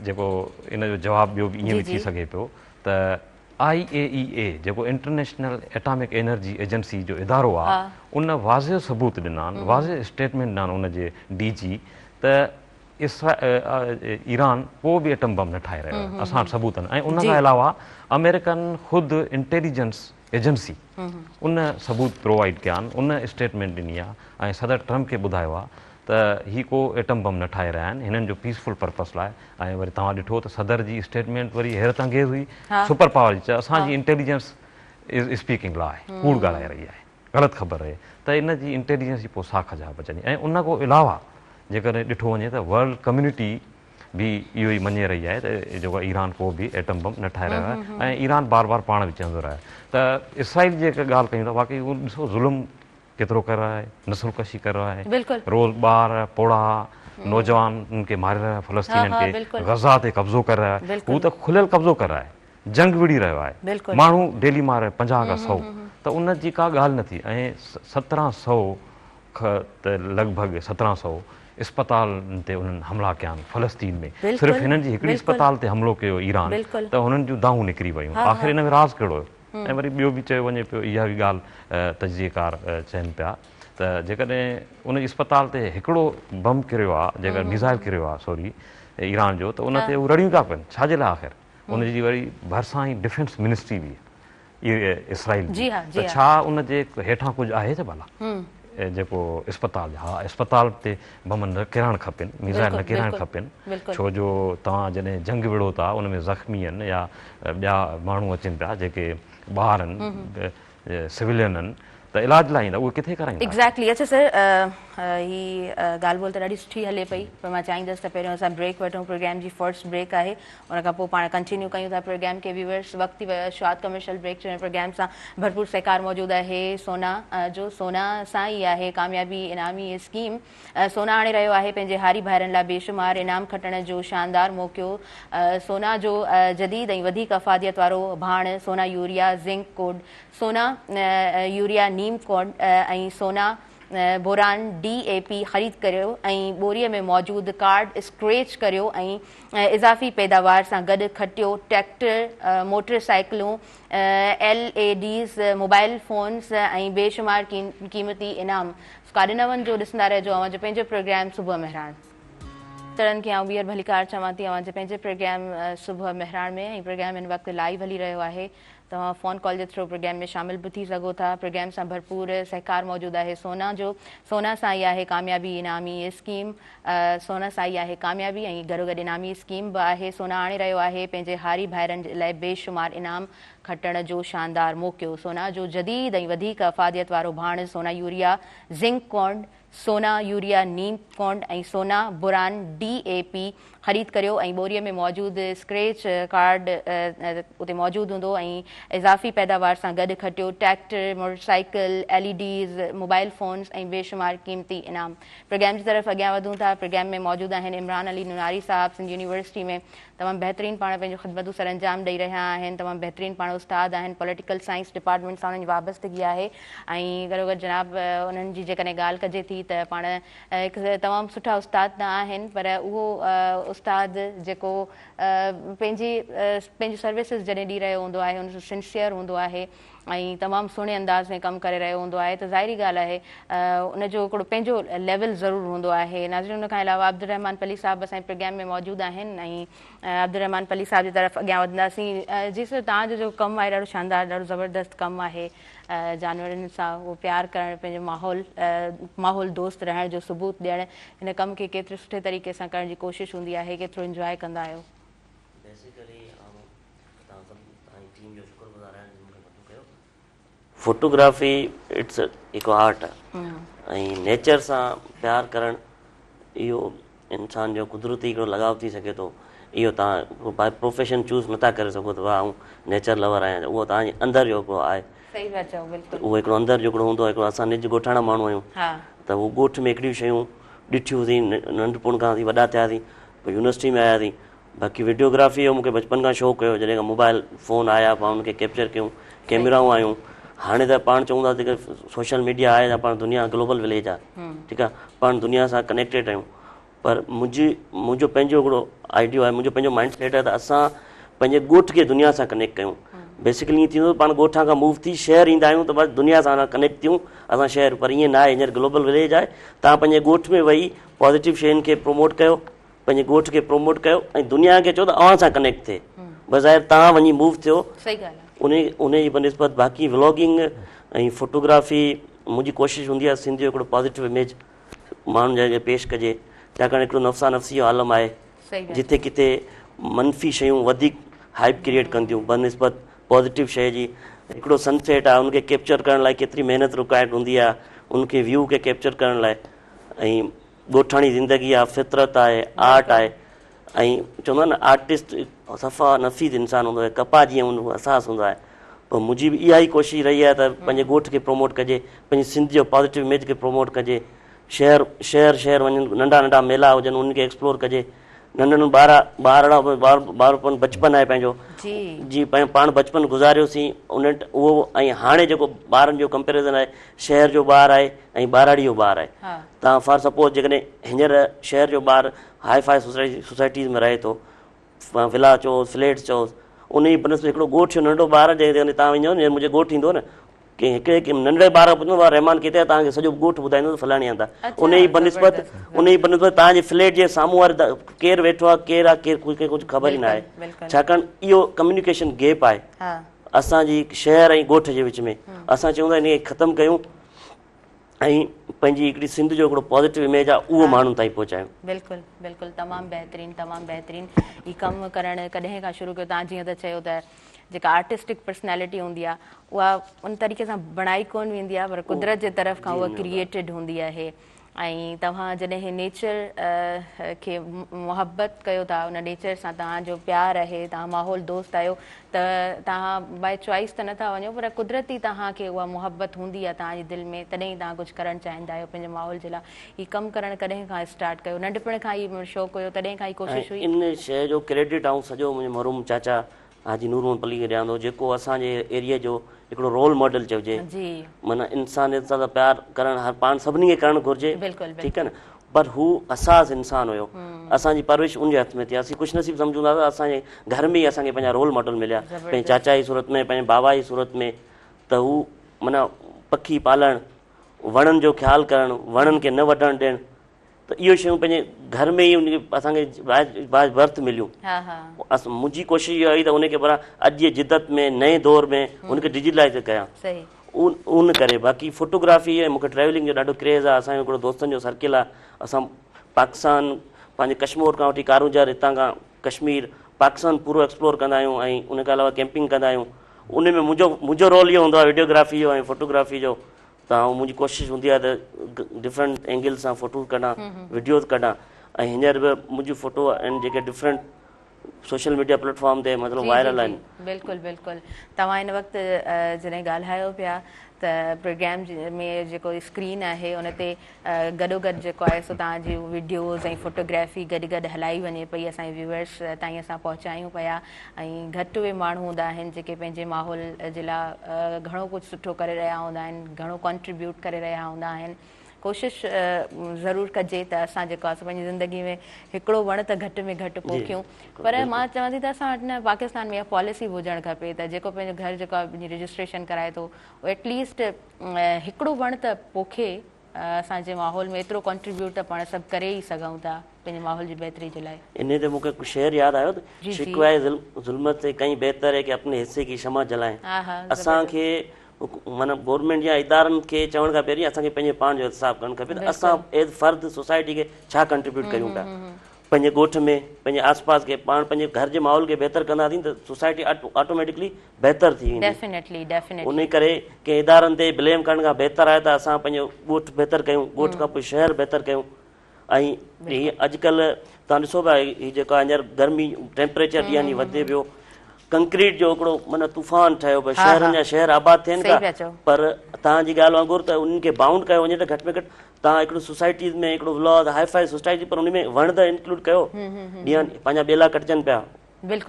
جيڪو ان جو جواب ٻيو به ائين به ٿي سگهي پيو ته آء اي اي اي جيڪو انٽرنيشنل ايٽامڪ انرجي ايجنسي جو ادارو آ ان واضح ثبوت ڏنا آهن واضح اسٽيٽمينٽ ڏنا آهن ان جي ڊي جي ته ايران ڪو به ايٽم بم نه ٺاهي رهيو آهي اسان وٽ ثبوت آهن ۽ ان کان علاوه آمريڪن خود انٽيليجنس ايجنسي ان ثبوت پرووائيڊ ڪيا آهن ان اسٽيٽمينٽ ڏني آهي ۽ صدر ٽرمپ کي ٻڌايو آهي ته هي ڪو ايٽم بم نه ٺاهي رهيا آهن هنن جو پيسفل پرپس لاء ۽ وري توهان ڏٺو ته صدر جي اسٽيٽمينٽ وري حيرت انگيز هئي سپر پاور جي ته اسان جي انٽيليجنس از اسپيڪنگ لاء ڪوڙ ڳالهائي رهي آهي غلط خبر رهي ته ان جي انٽيليجنس جي پوء ساک جا بچندي ۽ ان کان علاوه جيڪڏهن ڏٺو وڃي ته ورلڊ ڪميونٽي به اهو ئي مڃي رهي آهي ته جيڪو ايران ڪو به ايٽم بم نه ٺاهي رهيو آهي ۽ ايران بار بار پاڻ به چوندو رهيو آهي ته اسرائيل جي جيڪا ڳالهه ڪيون ٿا واقعي اهو ڏسو ظلم ڪيترو ڪري رهيو آهي، نسل ڪشي ڪري رهيو آهي، روز ٻار، پوڙها، نوجوان انهن کي ماري رهيو آهي، فلسطينين کي غزه تي قبضو ڪري رهيو آهي، هو ته کليل قبضو ڪري رهيو آهي، جنگ وڙهي رهيو آهي، ماڻهو ڊيلي ماري رهيو 50 کان 100 ته ان جي ڪا ڳالهه نه ٿي ۽ 1700 ته لڳ ڀڳ 1700 اسپتالن تي انهن حملا ڪيا آهن فلسطين ۾ صرف هنن جي هڪڙي اسپتال تي حملو ڪيو ايران ته هنن جون دانهون نڪري ويون آخر ان ۾ راز ڪهڙو هيو؟ ۽ وري ٻيو به چيو وڃي پيو اها به ڳالهه تجزيه ڪار چون پيا ته جيڪڏهن ان جي اسپتال تي هڪڙو بم ڪريو آ جيڪر ميزائل ڪريو آ سوري ايران جو ته ان تي هو رڙيون پيا ڪن ڇا جي لاء آخر ان جي وري ڀرسان ئي ڊفينس منسٽري به اسرائيل جي ته ڇا ان جي هيٺان ڪجهه آهي ڇا ڀلا جيڪو اسپتال ها اسپتال تي بم نه ڪيرائڻ کپن ميزائل نه ڪيرائڻ کپن ڇو جو توهان جڏهن جنگ وڙهو ٿا ان ۾ زخمي آهن يا ٻيا ماڻهو اچن پيا جيڪي ٻار آهن سويلين آهن ته علاج لاء ايندا اهي ڪٿي ڪرائيندا. ايگزيڪٽلي اڇا سر هي ڳالهه ٻولهه ته ڏاڍي سٺي هلي پئي پر مان چاهيندس ته پهريون اسان بريڪ وٺون پروگرام جي فرسٽ بريڪ آهي ان کان پوء پاڻ ڪنٽينيو ڪيون ٿا پروگرام کي ويورس وقت ٿي ويو آهي شارٽ ڪمرشل بريڪ جو هن پروگرام سان ڀرپور سهڪار موجود آهي سونا جو سونا سان ئي آهي ڪاميابي انعامي اسڪيم سونا آڻي رهيو آهي پنهنجي هاري ڀائرن لاء بيشمار انعام کٽڻ جو شاندار موقعو سونا جو جديد ۽ وڌيڪ افاديت وارو ڀاڻ سونا يوريا زنڪ ڪوڊ سونا يوريا نيم ڪوڊ ۽ سونا بوران ڊي اي پي خريد ڪريو ۽ ٻوري ۾ موجود ڪارڊ اسڪريچ ڪريو ۽ اضافي پيداوار سان گڏ کٽيو ٽريڪٽر، موٽر سائيڪلون، L E Ds, mobile phones ۽ بيشمار قيمتي انعام. سڪارينون جو ڏسندا رهجو اوهان جو پنهنجو پروگرام صبح مهراڻ. تڙن کي آئون ٻيهر ڀليڪار چوان ٿي اوهان جي پنهنجي پروگرام صبح مهراڻ ۾ ۽ پروگرام هن وقت لائيو هلي رهيو آهي. توهان فون ڪال جي ٿرو پروگرام ۾ شامل به ٿي سگهو ٿا. پروگرام سان ڀرپور سهڪار موجود آهي سونا جو. سونا سان ئي آهي ڪاميابي انعامي اسڪيم. سونا سان ئي آهي ڪاميابي ۽ گڏوگڏ انعامي اسڪيم به آهي. سونا آڻي رهيو آهي پنهنجي هاري ڀائرن لاء بي شمار انعام کٽڻ جو شاندار موقعو. سونا جو جديد ۽ وڌيڪ افاديت وارو ڀاڻ سونا يوريا زنڪ ڪونڊ، سونا يوريا نيم ڪونڊ ۽ سونا بران ڊي اي پي خريد ڪريو ۽ ٻوري ۾ موجود اسڪريچ ڪارڊ اتي موجود هوندو ۽ اضافي پيداوار سان گڏ کٽيو tractor, motorcycle, L E Ds, mobile phones ۽ بيشمار قيمتي انعام. پروگرام جي طرف اڳيان وڌون ٿا پروگرام ۾ موجود آهن عمران علي نوناري صاحب سنڌ يونيورسٽي ۾ تمام بهترين پاڻ پنهنجون خدمتون سرانجام ڏئي رهيا آهن تمام بهترين پاڻ استاد آهن پوليٽيڪل سائنس ڊپارٽمينٽ سان انهن جي وابستگي آهي ۽ گڏوگڏ جناب انهن جي جيڪڏهن ڳالهه ڪجي ٿي ته پاڻ هڪ تمام سٺا استاد ته آهن پر اهو استاد جيڪو پنهنجي پنهنجي سروسز جڏهن ڏئي رهيو هوندو آهي ان سان سنسيئر هوندو آهي ۽ تمام سهڻي انداز ۾ ڪم ڪري رهيو هوندو آهي ته ظاهري ڳالهه آهي ان جو هڪڙو پنهنجو ليول ضرور هوندو آهي ناظرين ان کان علاوه عبدالرحمان پلي صاحب اسان جي پروگرام ۾ موجود آهن ۽ عبدالرحمان پلي صاحب جي طرف اڳيان وڌنداسين جي سر توهان جو جو ڪم آهي ڏاڍو شاندار ڏاڍو زبردست ڪم آهي جانورن سان اهو پيار ڪرڻ پنهنجو ماحول ماحول دوست رهڻ جو ثبوت ڏيڻ هن ڪم کي ڪيتري سٺي طريقي سان ڪرڻ جي ڪوشش هوندي آهي ڪيترو انجواء ڪندا آهيو. بيسيڪلي آئون توهان سڀ توهان جي ٽيم جو شڪر گذار آهيان جن مون کي مدعو ڪيو. فوٽوگرافي it's هڪ آرٽ آهي ۽ نيچر سان پيار ڪرڻ اهو انسان جو قدرتي هڪڙو لڳاء ٿي سگهي ٿو اهو توهان باء پروفيشن چوز نٿا ڪري سگهو ته آئون نيچر لور آهيان اهو توهان جي اندر جو هڪڙو آهي صحيح ٿا چئو بلڪل اهو هڪڙو اندر جو هڪڙو هوندو آهي هڪڙو اسان نج ڳوٺاڻا ماڻهو آهيون ته اهو ڳوٺ ۾ هڪڙيون شيون ڏٺيونسين ننڍپڻ کان وٺي وڏا ٿياسين پوء يونيورسٽي ۾ آياسين باقي وڊيو گرافي جو مونکي بچپن کان شوق هيو جڏهن کان موبائل فون آيا پاڻ ان کي ڪيپچر ڪيون ڪيمرائون آيون هاڻي ته پاڻ چئون ٿا ته سوشل ميڊيا آهي ته پاڻ دنيا گلوبل وليج آهي ٺيڪ آهي پاڻ دنيا سان ڪنيڪٽيڊ آهيون پر منهنجي منهنجو پنهنجو هڪڙو آئيڊيو آهي منهنجو پنهنجو مائنڊ سيٽ آهي ته اسان پنهنجي ڳوٺ کي دنيا سان ڪنيڪٽ ڪيون بيسڪلي ائين ٿيندو پاڻ ڳوٺان کان موو ٿي شهر ايندا آهيون ته بس دنيا سان ڪنيڪٽ ٿيون اسان شهر پر ائين نه آهي هينئر گلوبل وليج آهي توهان پنهنجي ڳوٺ ۾ ويهي پازيٽو شين کي پروموٽ ڪيو پنهنجي ڳوٺ کي پروموٽ ڪيو ۽ دنيا کي چئو ته اوهان سان ڪنيڪٽ ٿئي بظاهر توهان وڃي موو ٿيو انهي انهي جي بنسبت باقي ولاگنگ ۽ فوٽوگرافي منهنجي ڪوشش هوندي آهي سنڌ جو هڪڙو پازيٽو اميج ماڻهن جي اڳيان پيش ڪجي ڇاڪاڻ هڪڙو نفسا نفسي جو عالم آهي جتي ڪٿي منفي شيون وڌيڪ هائپ ڪريئيٽ ڪن ٿيون بنسبت پازيٽو شيء جي هڪڙو سن سيٽ آهي ان کي ڪيپچر ڪرڻ لاء ڪيتري محنت رڪوائرڊ هوندي آهي ان کي ويو کي ڪيپچر ڪرڻ لاء ۽ ڳوٺاڻي زندگي آ، فطرت آهي، آرٽ آهي ۽ چوندا آهن نه آرٽسٽ صفا نفيس انسان هوندو آهي، ڪپاهه جيئن هن حساس هوندو آهي. پر منهنجي به اها ئي ڪوشش رهي آهي ته پنهنجي ڳوٺ کي پروموٽ ڪجي، پنهنجي سنڌ جو پازيٽو اميج کي پروموٽ ڪجي، شهر شهر شهر وڃن ننڍا ننڍا ميلا هجن انهن کي ايڪسپلور ڪجي، ننڍا ننڍا ٻار ٻارڙا ٻارپڻ بچپن آهي پنهنجو جي پاڻ بچپن گذاريوسين ان اهو ۽ هاڻي جيڪو ٻارن جو ڪمپيريزن آهي شهر جو ٻار آهي ۽ ٻهراڙي جو ٻار آهي توهان فار سپوز جيڪڏهن هينئر شهر جو ٻار هاء فاء سوسائٽيز ۾ رهي ٿو ولا چئوس فليٽ چئوس ان جي بنسبت هڪڙو ڳوٺ جو ننڍڙو ٻار جيڪڏهن توهان وڃو نه منهنجي ڳوٺ ايندو نه ڪنهن هڪڙي ڪنهن ننڍڙي ٻار کان پڇندو رحمان ڪٿي آهي توهان کي سڄو ڳوٺ ٻڌائيندو ته فلاڻي هنڌ آهي ان جي بنسبت ان جي بنسبت توهان جي فليٽ جي سامهون واري ڪير ويٺو آهي ڪير آهي ڪير ڪنهن کي ڪجهه خبر ئي نه آهي ڇاڪاڻ اهو ڪميونيڪيشن گيپ آهي اسان جي شهر ۽ ڳوٺ جي وچ ۾ اسان چئون ٿا ان کي ختم ڪيون ۽ پنهنجي هڪڙي سنڌ جو هڪڙو پازيٽو اميج آهي اهو ماڻهن تائين پهچايون. بلڪل بلڪل تمام بهترين تمام بهترين هي ڪم ڪرڻ ڪڏهن کان شروع ڪيو توهان جيئن ته چيو ته جيڪا آرٽسٽڪ پرسنالٽي هوندي آهي اها ان طريقي سان بڻائي ڪون ويندي آهي پر قدرت جي طرف کان اها ڪريئيٽيڊ هوندي آهي ۽ توهان جڏهن نيچر کي محبت ڪيو ٿا ان نيچر سان توهان جو پيار آهي توهان ماحول دوست آهيو ته توهان باء چوائس ته نٿا وڃو پر قدرتي توهان کي اها محبت هوندي آهي توهان جي دل ۾ تڏهن ئي توهان ڪجهه ڪرڻ چاهيندا آهيو پنهنجي ماحول جي لاء هي ڪم ڪرڻ ڪڏهن کان اسٽارٽ ڪيو ننڍپڻ کان ئي شوق هيو تڏهن کان ئي ڪوشش هئي؟ ان شيء جو ڪريڊٽ آئون سڄو منهنجي مرحوم چاچا حاجي نور محمد پلي کي ڏيان ٿو جيڪو اسان جي ايريا جو هڪڙو رول ماڊل چئجي معنيٰ انسانيت سان پيار ڪرڻ هر پاڻ سڀني کي ڪرڻ گهرجي ٺيڪ آهي نه پر هو حساس انسان هيو اسان جي پرورش ان جي هٿ ۾ ٿي اسين خوش نصيب سمجهون ٿا ته اسان جي گهر ۾ ئي اسان کي پنهنجا رول ماڊل مليا پنهنجي چاچا جي صورت ۾ پنهنجي بابا جي صورت ۾ ته هو معنيٰ پکي پالڻ وڻن جو خيال ڪرڻ وڻن کي نه وڍڻ ڏيڻ ته اهو شيون پنهنجي گهر ۾ ئي ان کي اسان کي باء برٿ مليون منهنجي ڪوشش اها هئي ته ان کي پر اڄ جي جدت ۾ نئين دور ۾ ان کي ڊجيٽلائز ڪيان ان ڪري باقي فوٽوگرافي ۽ مونکي ٽريولنگ جو ڏاڍو ڪريز آهي اسان جو هڪڙو دوستن جو سرڪل آهي اسان پاڪستان پنهنجي ڪشمور کان وٺي ڪارونجهر هتان کان ڪشمير پاڪستان پورو ايڪسپلور ڪندا آهيون ۽ ان کان علاوه ڪيمپنگ ڪندا آهيون ان ۾ منهنجو منهنجو رول اهو هوندو آهي ويڊيوگرافي جو ۽ فوٽوگرافي جو ته آئون منهنجي ڪوشش هوندي آهي ته ڊفرنٽ اينگل سان فوٽوز ڪڍان وڊيوز ڪڍان ۽ هينئر به منهنجون فوٽو آهن جيڪي different social media plate form تي مطلب وائرل آهن. بلڪل بلڪل توهان هن وقت جڏهن ڳالهايو پيا ته پروگرام ۾ جيڪو اسڪرين آهي ان تي گڏو گڏ جيڪو آهي سو توهان جي وڊيوز ۽ فوٽوگرافي گڏ گڏ هلائي وڃي پئي اسان جي ويوئرس تائين اسان پهچايون پيا ۽ گهٽ اهي ماڻهو هوندا آهن جيڪي پنهنجي ماحول جي لاء گهڻو ڪجهه سٺو ڪري رهيا هوندا آهن گهڻو ڪنٽريبيوٽ ڪري رهيا هوندا آهن ڪوشش ضرور ڪجي ته اسان جيڪو آهي سو پنهنجي زندگي ۾ هڪڙو وڻ ته گهٽ ۾ گهٽ پوکيون پر مان چوان ٿي ته اسان وٽ نه پاڪستان ۾ اها پاليسي به هجڻ کپي ته جيڪو پنهنجو گهر جيڪو آهي پنهنجي رجسٽريشن ڪرائي ٿو اهو ايٽ ليسٽ هڪڙو وڻ ته پوکي اسان جي ماحول ۾ ايترو ڪنٽريبيوٽ ته پاڻ سڀ ڪري ئي سگهون ٿا پنهنجي ماحول جي بهتري جي لاء. انهي تي مون کي هڪ شعر ياد آيو ته شڪوه ظلمت سي ڪهين بهتر هي ڪه اپني حصي ڪي شمع جلائين اسان کي معنيٰ گورنمينٽ يا ادارن کي چوڻ کان پهرين اسان کي پنهنجي پاڻ جو احتساب ڪرڻ کپي ته اسان ايز فرد سوسائٽي کي ڇا ڪنٽريبيوٽ ڪريون پيا پنهنجي ڳوٺ ۾ پنهنجي آس پاس کي پاڻ پنهنجي گهر جي ماحول کي بهتر ڪنداسين ته سوسائٽي آٽوميٽڪلي بهتر ٿي ويندي ڊيفينيٽلي ڊيفينيٽلي ان ڪري ڪنهن ادارن تي بليم ڪرڻ کان بهتر آهي ته اسان پنهنجو ڳوٺ بهتر ڪيون ڳوٺ کان پوء شهر بهتر ڪيون ۽ هي اڄڪلهه توهان ڏسو پيا هي جيڪا هينئر گرمي ٽيمپريچر ڏينهن ڏينهن وڌي پيو ڪنڪريٽ جو هڪڙو معنيٰ طوفان ٺهيو پيو شهرن جا شهر آباد ٿين پيا پر توهان جي ڳالهه وانگر ته انهن کي بائونڊ ڪيو وڃي ته گهٽ ۾ گهٽ توهان هڪڙو سوسائٽيز ۾ هڪڙو ولاز هائي فائي سوسائٽي پر ان ۾ وڻ ته انڪلوڊ ڪيو ڏينهن پنهنجا ٻيلا ڪٽجن پيا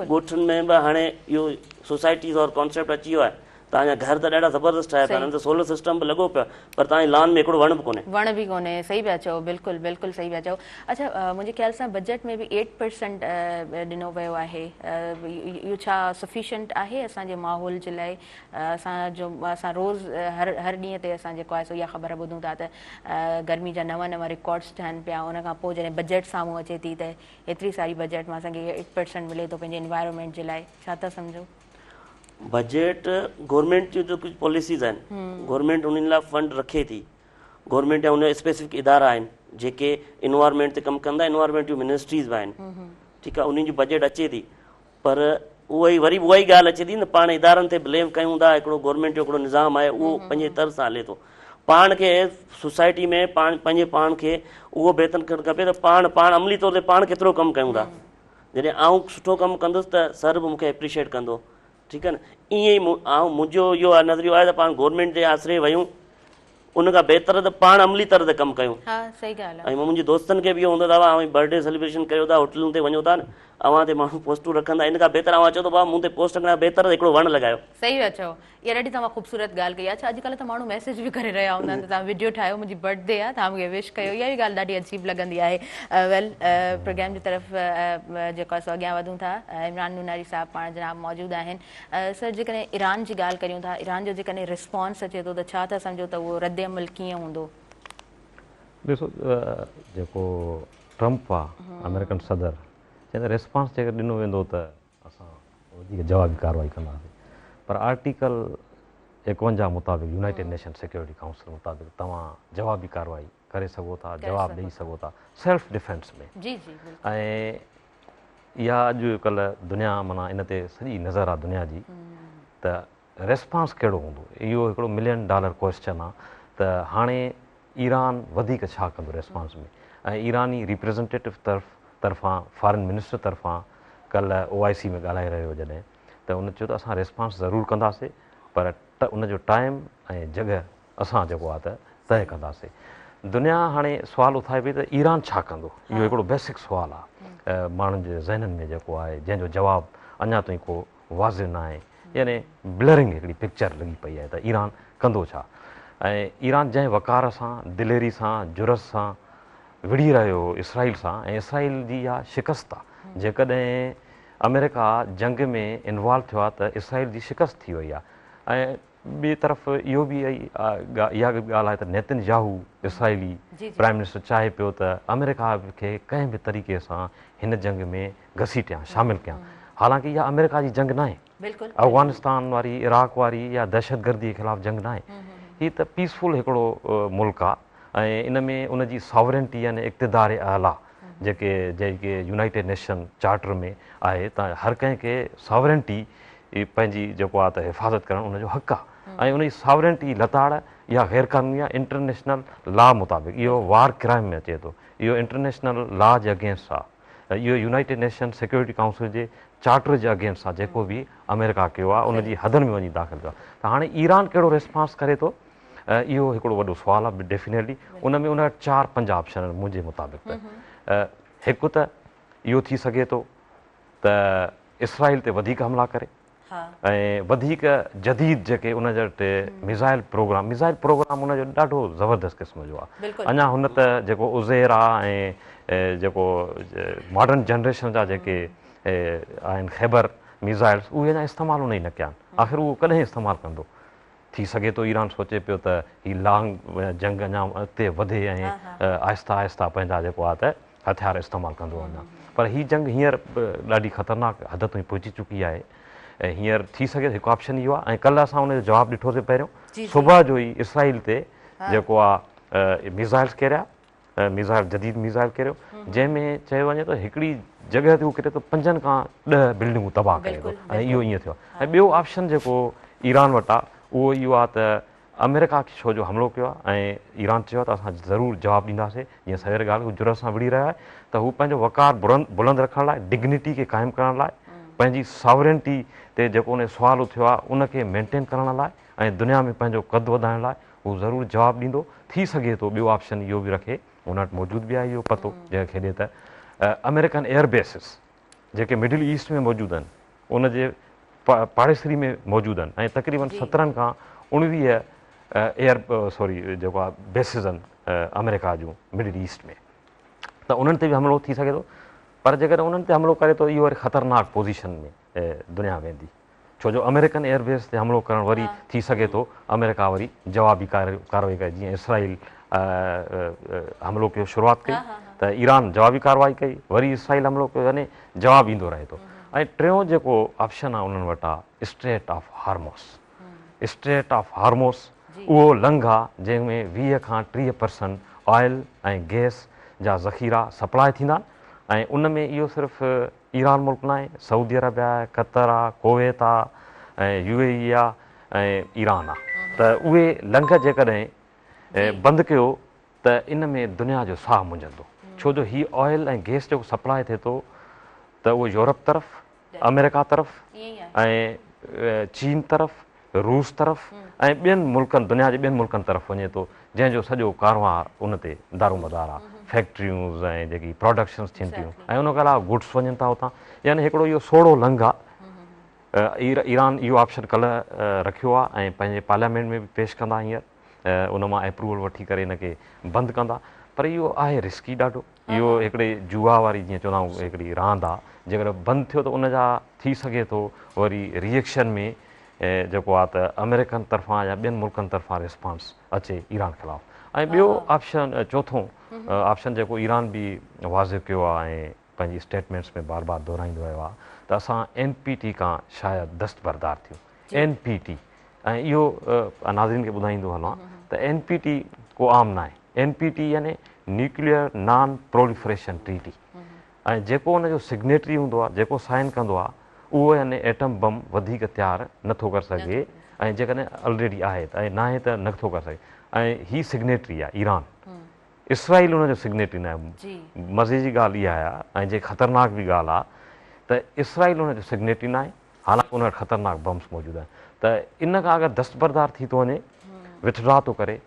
ڳوٺن ۾ به هاڻي اهو سوسائٽيز وارو ڪانسيپٽ اچي ويو آهي توهان جا گهر ته ڏاڍا زبردست ٺاهيا پيا آهن ته سولر سسٽم به لڳو پيو آهي پر توهان جي لان ۾ هڪڙو وڻ به ڪونهي. وڻ به ڪونهي صحيح پيا چئو بلڪل بلڪل صحيح پيا چئو اڇا منهنجي خيال سان بجيٽ ۾ به ايٽ پرسنٽ ڏنو ويو آهي اهو ڇا سفيشنٽ آهي اسان جي ماحول جي لاء اسان جو اسان روز هر هر ڏينهن تي اسان جيڪو آهي سو اها خبر ٻڌون ٿا ته گرمي جا نوان نوان رڪارڊس ٺهن پيا ان کان پوء جڏهن بجيٽ سامهون اچي ٿي ته ايتري ساري بجيٽ مان اسان کي ايٽ پرسنٽ ملي ٿو پنهنجي انوائرمينٽ جي لاء ڇا ٿا سمجهو؟ بجيٽ گورنمينٽ جون ته ڪجهه پاليسيز آهن گورنمينٽ انهن لاء فنڊ رکي ٿي گورنمينٽ جا ان اسپيسفڪ ادارا آهن جيڪي انوائرمينٽ تي ڪم ڪندا انوائرمينٽ جون منسٽريز به آهن ٺيڪ آهي انهن جي بجيٽ اچي ٿي پر اها ئي وري به اها ئي ڳالهه اچي ٿي نه پاڻ ادارن تي بليم ڪيون ٿا هڪڙو گورنمينٽ جو هڪڙو نظام آهي اهو پنهنجي طرز سان هلي ٿو پاڻ کي سوسائٽي ۾ پاڻ پنهنجي پاڻ کي اهو بهتر ڪرڻ کپي ته پاڻ پاڻ عملي طور تي پاڻ ڪيترو ڪم ڪيون ٿا جڏهن آئون سٺو ڪم ڪندس ته سر به مون کي اپريشيٽ ڪندو. ٺيڪ آهي نه ائين ئي آئون منهنجو اهو نظريو آهي ته پاڻ گورنمينٽ جي آسري ويون ان کان بهتر ته پاڻ عملي طرح تي ڪم ڪيون. ها صحيح ڳالهه آهي. ۽ منهنجي دوستن کي به اهو هوندو ته اوهان برٿ ڊي سيليبريشن ڪريو ٿا هوٽلن تي وڃو ٿا نه اوهان تي ماڻهو پوسٽون رکن ٿا ان کان بهتر اوهان چئو ته بابا مون تي پوسٽ رکڻ کان بهتر ته هڪڙو وڻ لڳايو. صحيح پيا چئو. اها ڏاڍي توهان خوبصورت ڳالهه ڪئي آهي. اڇا اڄڪلهه ته ماڻهو ميسيج به ڪري رهيا هوندا آهن ته توهان وڊيو ٺاهيو منهنجي برٿ ڊي آهي توهان مون کي وش ڪيو اها به ڳالهه ڏاڍي عجيب لڳندي آهي. ويل پروگرام جي طرف جيڪو آهي سو اڳيان وڌون ٿا عمران نوناري صاحب پاڻ جناب موجود آهن. سر جيڪڏهن ايران جي ڳالهه ڪريون ٿا ايران جو جيڪڏهن رسپانس اچي ٿو ته ڇا ٿا سمجهو ته اهو رد عمل ڪيئن هوندو؟ ڏسو جيڪو ٽرمپ آ آمريڪن صدر چئي ته رسپانس جيڪر ڏنو ويندو ته اسان وڌيڪ جوابي ڪارروائي ڪنداسين پر آرٽيڪل 51 مطابق يونائيٽيڊ نيشن سيڪيورٽي ڪائونسل مطابق توهان جوابي ڪارروائي ڪري سگهو ٿا جواب ڏئي سگهو ٿا سيلف ڊفينس ۾ جي جي بلڪل ۽ اها اڄ ڪلهه دنيا معنيٰ ان تي سڄي نظر آ دنيا جي ته ريسپانس ڪهڙو هوندو اهو هڪڙو ملين ڊالر ڪوئسچن آ ته هاڻي ايران وڌيڪ ڇا ڪندو ريسپانس ۾ ۽ ايراني ريپريزنٽيٽو طرف طرفان فارن منسٽر طرفان ڪلهه او آء سي ۾ ڳالهائي رهيو هو جڏهن ته ان چيو ته اسان ريسپانس ضرور ڪنداسي پر ان جو ٽائيم ۽ جڳهه اسان جيڪو آ ته طئي ڪنداسين. دنيا هاڻي سوال اٿائي پئي ته ايران ڇا ڪندو؟ اهو هڪڙو بيسڪ سوال آ ماڻهن جي ذهنن ۾ جيڪو آهي جنهن جو جواب اڃا تائين ڪو واضح ناهي يعني بلرنگ هڪڙي پڪچر لڳي پئي آهي ته ايران ڪندو ڇا؟ ۽ ايران جنهن وقار سان، دليري سان، جرئت سان وڙهي رهيو هو اسرائيل سان ۽ اسرائيل جي اها شڪست آ جيڪڏهن آمريڪا جنگ ۾ انوالو ٿيو آ ته اسرائيل جي شڪست ٿي وئي آ ۽ ٻئي طرف اهو به اها به ڳالهه آهي ته نيتن ياهو اسرائيلي پرائم منسٽر چاهي پيو ته آمريڪا کي ڪنهن به طريقي سان هن جنگ ۾ گهسيٽيان شامل ڪيان حالانڪه اها آمريڪا جي جنگ ناهي افغانستان واري عراق واري يا دهشتگردي جي خلاف جنگ ناهي هي ته پيسفل هڪڙو ملڪ آهي ۽ ان ۾ ان جي ساورنٽي يعني اقتدار اعليٰ جيڪي جيڪي يونائيٽيڊ نيشن چارٽر ۾ آهي ته هر ڪنهن کي ساورنٽي پنهنجي جيڪو آهي ته حفاظت ڪرڻ ان جو حق آهي ۽ ان جي ساورنٽي لتاڙ اها غير قانوني آهي انٽرنيشنل لا مطابق اهو وار ڪرائم ۾ اچي ٿو اهو انٽرنيشنل لا جي اگينسٽ آهي اهو يونائيٽيڊ نيشن سيڪيورٽي ڪائونسل جي چارٽر جي اگينسٽ آهي جيڪو به آمريڪا ڪيو آهي ان جي حدن ۾ وڃي داخل ٿيو آهي ته هاڻي ايران ڪهڙو ريسپانس ڪري ٿو اهو هڪڙو وڏو سوال آهي ڊيفينيٽلي ان ۾ ان وٽ چار پنج آپشن آهن منهنجي مطابق ته هڪ ته اهو ٿي سگهي ٿو ته اسرائيل تي وڌيڪ حملا ڪري ۽ وڌيڪ جديد جيڪي ان جي وٽ ميزائل پروگرام ميزائل پروگرام ان جو ڏاڍو زبردست قسم جو آهي اڃا هن ته جيڪو عزير آهي ۽ جيڪو ماڊرن جنريشن جا جيڪي آهن خيبر ميزائلس اهي اڃا استعمال ان ئي نه ڪيا آهن آخر اهو ڪڏهن استعمال ڪندو ٿي سگهي ٿو ايران سوچي پيو ته هي لانگ جنگ اڃا اڳتي وڌي ۽ آهسته آهسته پنهنجا جيڪو آهي ته هٿيار استعمال ڪندو وڃان پر هي جنگ هينئر ڏاڍي خطرناڪ حد تائين پهچي چڪي آهي ۽ هينئر ٿي سگهي ٿو هڪ آپشن اهو آهي ۽ ڪلهه اسان ان جو جواب ڏٺوسي پهريون صبح جو ئي اسرائيل تي جيڪو آهي ميزائلس ڪيريا ميزائل جديد ميزائل ڪيريو جنهن ۾ چيو وڃي ٿو هڪڙي جڳهه تي هو ڪري ٿو پنجن کان 10 بلڊنگون تباهه ڪري ٿو ۽ اهو ائين ٿيو ۽ ٻيو آپشن جيڪو ايران وٽ آهي اهو اهو آهي ته آمريڪا ڇو جو حملو ڪيو آهي ۽ ايران چيو آهي ته اسان ضرور جواب ڏينداسين جيئن سوير ڳالهه هو جرئت سان وڙهي رهيو آهي ته هو پنهنجو وقار بلند رکڻ لاء ڊگنيٽي کي قائم ڪرڻ لاء پنهنجي ساورنٽي تي جيڪو ان سوال اٿيو آهي ان کي مينٽين ڪرڻ لاء ۽ دنيا ۾ پنهنجو قد وڌائڻ لاء هو ضرور جواب ڏيندو. ٿي سگهي ٿو ٻيو آپشن اهو به رکي، هن وٽ موجود به آهي اهو پتو جنهن کي کيڏي ته آمريڪن ايئر بيسز جيڪي مڊل ايسٽ ۾ موجود آهن ان جي پاڙيسري ۾ موجود آهن ۽ تقريبن 17 کان 19 ايئر سوري جيڪو آهي بيسز آهن آمريڪا جون مڊل ايسٽ ۾ ته انهن تي به حملو ٿي سگهي ٿو پر جيڪڏهن انهن تي حملو ڪري ٿو اهو وري خطرناڪ پوزيشن ۾ دنيا ويندي. ڇو جو آمريڪن ايئر بيس تي حملو ڪرڻ وري ٿي سگهي ٿو آمريڪا وري جوابي ڪارروائي ڪري جيئن اسرائيل حملو ڪيو شروعات ڪئي ته ايران جوابي ڪارروائي ڪئي وري اسرائيل حملو ڪيو يعني جواب ايندو رهي ٿو ۽ ٽيون جيڪو آپشن آهي انهن وٽ آهي strait of Hormuz strait of Hormuz اهو لنگهه آهي جنهن ۾ 20 کان 30 پرسنٽ آئل ۽ گئس جا ذخيرا سپلاء ٿيندا آهن ۽ ان ۾ اهو صرف ايران ملڪ ناهي، سعودي عرب آهي، قطر آ، ڪويت آ ۽ يو اي اي آ ۽ ايران آ ته اهي لنگهه جيڪڏهن بند ڪيو ته ان ۾ دنيا جو ساهه منجهندو ڇو جو هي آئل ۽ گئس جيڪو سپلاء ٿئي ٿو ته اهو يورپ طرف، آمريڪا طرف ۽ چين طرف، روس طرف ۽ ٻين ملڪن دنيا جي ٻين ملڪن طرف وڃي ٿو جنهن جو سڄو ڪاروهنوار ان تي دارومدار آهي فيڪٽريونز ۽ جيڪي پراڊڪشنز ٿين ٿيون ۽ ان کان علاوه گڊس وڃن ٿا اتان يعني هڪڙو اهو سوڙهو لنگهه آهي ايران اهو آپشن ڪلهه رکيو آهي ۽ پنهنجي پارليامينٽ ۾ به پيش ڪندا هينئر ان مان اپروول وٺي ڪري ان کي بند ڪندا پر اهو آهي رسڪي ڏاڍو اهو هڪڙي جوا واري جيئن چوندا آهيون هڪڙي راند آ جيڪڏهن بند ٿيو ته ان جا ٿي سگهي ٿو وري ري ايڪشن ۾ جيڪو آ ته آمريڪن طرفان يا ٻين ملڪن طرفان ريسپانس اچي ايران خلاف ۽ ٻيو آپشن چوٿون آپشن جيڪو ايران به واضح ڪيو آ ۽ پنهنجي اسٽيٽمينٽس ۾ بار بار دهرائيندو رهيو آ ته اسان اين پي ٽي کان شايد دستبردار ٿيون اين پي ٽي ۽ اهو ناظرين کي ٻڌائيندو هلان ته اين پي ٽي ڪو عام ناهي اين پي ٽي يعني نيوڪليئر نان پروليفريشن ٽريٽي ۽ جيڪو ان جو سگنيٽري هوندو آهي جيڪو سائن ڪندو آهي اهو يعني ايٽم بم وڌيڪ تيار نٿو ڪري سگهي ۽ جيڪڏهن الريڊي آهي ته ۽ ناهي ته نٿو ڪري سگهي ۽ هي سگنيٽري آهي ايران اسرائيل ان جو سگنيٽري ناهي مزي جي ڳالهه اها آهي ۽ جيڪي خطرناڪ به ڳالهه آهي ته اسرائيل ان جو سگنيٽري ناهي حالانڪ ان وٽ خطرناڪ بمس موجود آهن ته ان کان اگر دستبردار ٿي ٿو وڃي وٿڊرا ٿو ڪري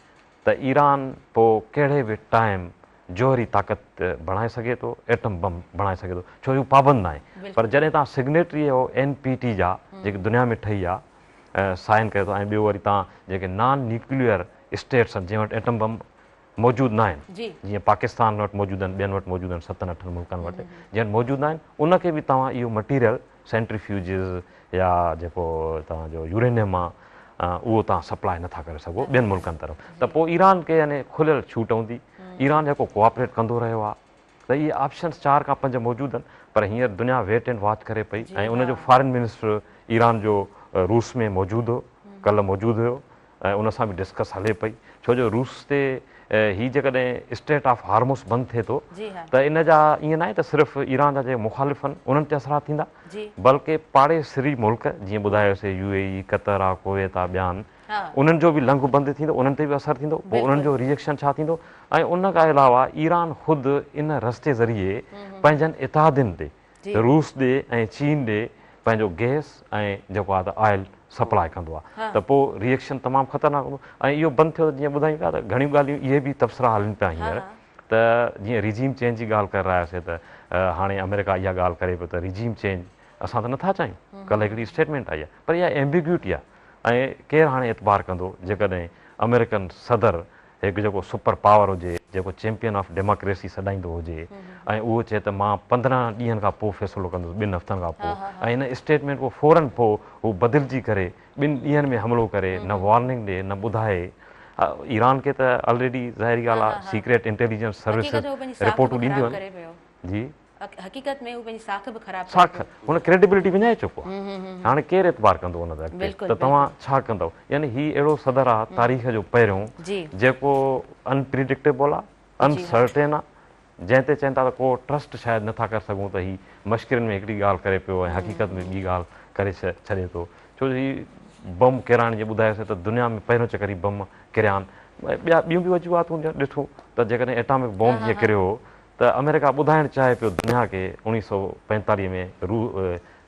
ته ايران پوء ڪهڙي به ٽائيم جوهري طاقت بڻائي سگهي ٿو ايٽم بم بڻائي سگهي ٿو ڇو جو هو پابند ناهي پر جڏهن توهان سگنيٽري آهيو اين پي ٽي جا جيڪي دنيا ۾ ٺهي آهي سائن ڪري ٿو ۽ ٻيو وري توهان جيڪي نان نيوڪليئر اسٽيٽس آهن جنهن وٽ ايٽم بم موجود ناهن جيئن پاڪستان وٽ موجود آهن ٻين وٽ موجود آهن ستن اٺن ملڪن وٽ جن وٽ موجود ناهن ان کي به توهان اهو مٽيريل سينٽريفيوجز يا جيڪو توهان جو يورينيم آهي اهو توهان سپلاء نٿا ڪري سگهو ٻين ملڪن طرف ته پوء ايران کي يعني کليل ڇوٽ هوندي ايران جيڪو ڪوآپريٽ ڪندو رهيو آهي ته اهي آپشنس چار کان پنج موجود آهن پر هينئر دنيا ويٽ اينڊ واچ ڪري پئي ۽ ان جو فارن منسٽر ايران جو روس ۾ موجود هو ڪلهه موجود هيو ۽ ان سان به ڊسڪس هلي پئي ڇو جو روس تي هي جيڪڏهن اسٽريٽ آف هارموس بند ٿئي ٿو ته ان جا ائين ناهي ته صرف ايران جا جيڪي مخالف آهن انهن تي اثرات ٿيندا بلڪه پاڙيسري ملڪ جيئن ٻڌايوسي يو اي اي قطر آ ڪويت آ ٻيا آهن انهن جو به لنگهه بند ٿيندو انهن تي به اثر ٿيندو پوء انهن جو ريئڪشن ڇا ٿيندو ۽ ان کان علاوه ايران خود ان رستي ذريعي پنهنجن اتحادين تي روس ڏي ۽ چين ڏي پنهنجو گئس ۽ جيڪو آهي ته آئل سپلاء ڪندو آهي ته پوء ريئڪشن تمام خطرناڪ هوندو ۽ اهو بند ٿيو ته جيئن ٻڌايون پيا ته گهڻيون ڳالهيون اهي به تبصرا هلن پيا هينئر ته جيئن ريجيم چينج جي ڳالهه ڪري رهيا هياسي ته هاڻي آمريڪا اها ڳالهه ڪري پيو ته ريجيم چينج اسان ته نٿا چاهيون ڪلهه هڪڙي اسٽيٽمينٽ آئي آهي پر اها ايمبيگيوٽي آهي ۽ ڪير هاڻي اعتبار ڪندو جيڪڏهن آمريڪن صدر هڪ جيڪو سپر پاور هجي، جيڪو چيمپيئن آف ڊيماڪريسي سڏائيندو هجي ۽ اهو چئي ته مان 15 ڏينهن کان پوء فيصلو ڪندس ٻن هفتن کان پوء ۽ ان اسٽيٽمينٽ کان فورن پوء هو بدلجي ڪري ٻن ڏينهن ۾ حملو ڪري نه وارننگ ڏي نه ٻڌائي ايران کي ته الريڊي ظاهري ڳالهه آهي سيڪريٽ انٽيليجنس سروسز رپورٽون ڏينديون آهن جي. حقيقت ۾ هو پنهنجي ساک به خراب ڪري ساک هن ڪريڊيبلٽي وڃائي چڪو آهي هاڻي ڪير اعتبار ڪندو ان تي اڳتي ته توهان ڇا ڪندؤ يعني هي اهڙو صدر آهي تاريخ جو پهريون جيڪو ان پريڊڪٽيبل آهي ان سرٽين آهي جنهن تي چون ٿا ته ڪو ٽرسٽ شايد نٿا ڪري سگهون ته هي مشڪرين ۾ هڪڙي ڳالهه ڪري پيو ۽ حقيقت ۾ ٻي ڳالهه ڪري ڇڏي ٿو ڇو جو هي بم ڪيرائڻ جيئن ٻڌايوسين ته دنيا ۾ پهريون چڪر هي بم ڪريا آهن ٻيا ٻيون به وجوهات هونديون ڏٺو ته جيڪڏهن ايٽامڪ بم جيئن ڪريو هو ته آمريڪا ٻڌائڻ چاهي پيو دنيا کي 1945 ۾ رو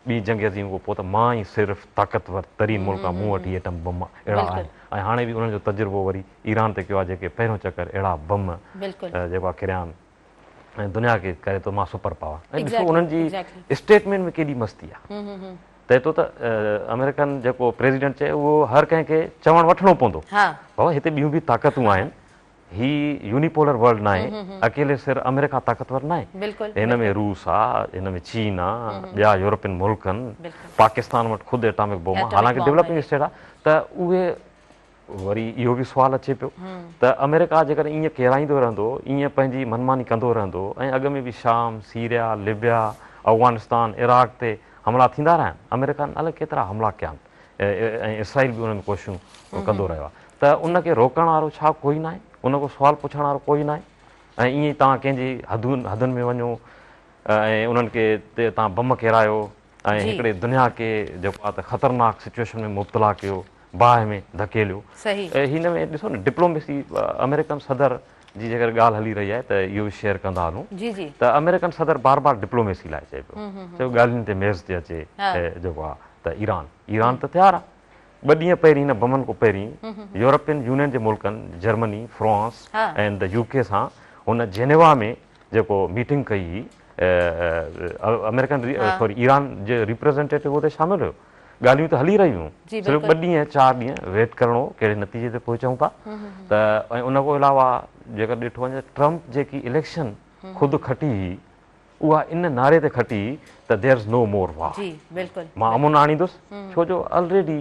ٻي جنگ عظيم کان پوء ته مان ئي صرف طاقتور ترين ملڪ آهيان مون وٽ هي ايٽم بم اهڙا آهن ۽ هاڻي به انهن جو تجربو وري ايران تي ڪيو آهي جيڪي پهريون چڪر اهڙا بم جيڪو آهي ڪريا آهن ۽ دنيا کي ڪري ٿو مان سپر پاور ۽ ڏسو انهن جي اسٽيٽمينٽ ۾ ڪيڏي مستي آهي چئي ٿو ته آمريڪن جيڪو پريزيڊنٽ چئي اهو هر ڪنهن کي چوڻ وٺڻو پوندو بابا هتي ٻيون به طاقتون آهن هي يوني پولر ورلڊ ناهي، اڪيلي سر آمريڪا طاقتور ناهي. هن ۾ روس آ، هن ۾ چين آ، ٻيا يورپين ملڪ آهن، پاڪستان وٽ خود ايٽامڪ بوم آ، حالانڪه ڊولپنگ اسٽيٽ آ، ته اهي وري اهو به سوال اچي پيو ته آمريڪا جيڪڏهن ائين ڪيرائيندو رهندو، ائين پنهنجي منماني ڪندو رهندو ۽ اڳ ۾ به شام، سيريا، لبيا، افغانستان، عراق تي حملا ٿيندا رهيا آهن، آمريڪا الائي ڪيترا حملا ڪيا آهن ۽ اسرائيل به ان ۾ ڪوششون ڪندو رهيو آهي ته ان کي روڪڻ وارو ڇا ڪوئي ناهي؟ ان کان سوال پڇڻ وارو ڪوئي ناهي ۽ ائين ئي توهان ڪنهن جي حدن حدن ۾ وڃو ۽ انهن کي تي توهان بم ڪيرايو ۽ هڪڙي دنيا کي جيڪو آهي ته خطرناڪ سچوئيشن ۾ مبتلا ڪيو باهه ۾ ڌڪيليو. هن ۾ ڏسو نه ڊپلوميسي آمريڪن صدر جي جيڪر ڳالهه هلي رهي آهي ته اهو به شيئر ڪندا هلون ته آمريڪن صدر بار بار ڊپلوميسي لاء چئي پيو چيو ڳالهين تي ميز تي اچي جيڪو آهي. ته ايران ايران ته تيار آ. ٻه ڏينهن پهرين هن بمن کان پهرين يورپين يونين جي ملڪن Germany, France and U K سان هن جينيوا ۾ جيڪو ميٽنگ ڪئي هئي آمريڪن سوري ايران جي ريپريزنٽيٽو اتي شامل هيو. ڳالهيون ته هلي رهيون هيون صرف ٻه ڏينهن چار ڏينهن ويٽ ڪرڻو ڪهڙي نتيجي تي پهچون ٿا ته ۽ ان کان علاوه جيڪر ڏٺو وڃي ته ٽرمپ جيڪي اليڪشن خود کٽي هئي اها ان نعري تي کٽي ته There is no more war جي بلڪل مان امن آڻيندس ڇو جو الريڊي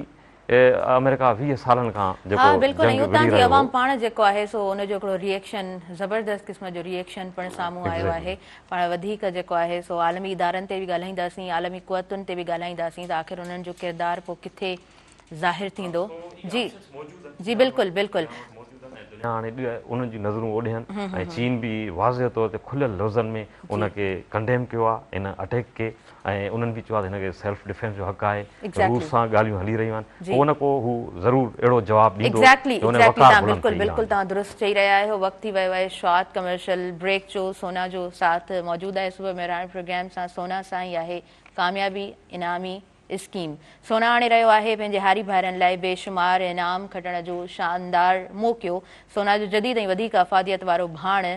آمريڪا 20 سالن کان جيڪو ها بلڪل جنگ ۽ اتان وڙهي جي رهيو عوام هو. پاڻ جيڪو آهي سو ان جو هڪڙو ريئيڪشن زبردست قسم جو ريئيڪشن پڻ سامهون آيو آهي پاڻ وڌيڪ جيڪو آهي سو عالمي ادارن تي به ڳالهائينداسين عالمي قوتن تي به ڳالهائينداسين ته آخر انهن جو ڪردار پوء ڪٿي ظاهر ٿيندو جي جي بلڪل بلڪل. دنيا هاڻي انهن جون نظرون اوڏي آهن ۽ چين به واضح طور تي کليل لفظن ۾ ان کي ڪنڊيم ڪيو آهي ان اٽيڪ کي ۽ انهن به چيو آهي ته هن کي سيلف ڊفينس جو حق آهي روس سان ڳالهيون هلي رهيون آهن ڪو نه ڪو هو ضرور اهڙو جواب ڏيندو جو ان جو وقار بلند ٿئي بلڪل توهان درست چئي رهيا آهيو وقت ٿي ويو آهي شارٽ ڪمرشل بريڪ جو سونا جو ساٿ موجود آهي صبح مهراڻ پروگرام سان سونا سان ئي آهي ڪاميابي انعامي اسڪيم سونا آڻي رهيو آهي پنهنجي هاري ڀائرن لاء بي شمار انعام کٽڻ جو شاندار موقعو سونا جو جديد ۽ وڌيڪ افاديت وارو ڀاڻ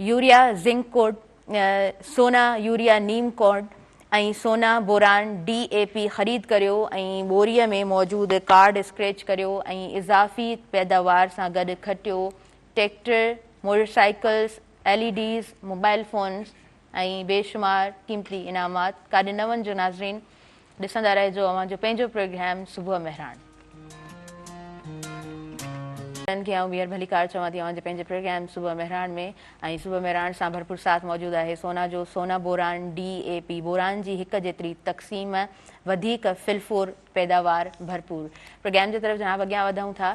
يوريا زنڪ ڪوڊ سونا يوريا نيم ڪوڊ ۽ سونا بوران ڊي اي پي خريد ڪريو ۽ ٻوري ۾ موجود ڪارڊ اسڪريچ ڪريو ۽ اضافي پيداوار سان گڏ کٽيو tractor, motorcycles, L E Ds, mobile phones ۽ بيشمار قيمتي انعامات ڪاڏي نه وڃجو ناظرين ڏسندا رهجو اوهان جو پنهنجو پروگرام صبح مهراڻ. کي آئون ٻيهر ڀليڪار چوان ٿي اوهان جي پنهنجي پروگرام صبح مهراڻ ۾ ۽ صبح مهراڻ سان ڀرپور ساٿ موجود آهي سونا جو سونا بوران ڊي اي پي بوران جي هڪ جيتري تقسيم وڌيڪ فلفور پيداوار ڀرپور پروگرام جي طرف جناب اڳيان وڌون ٿا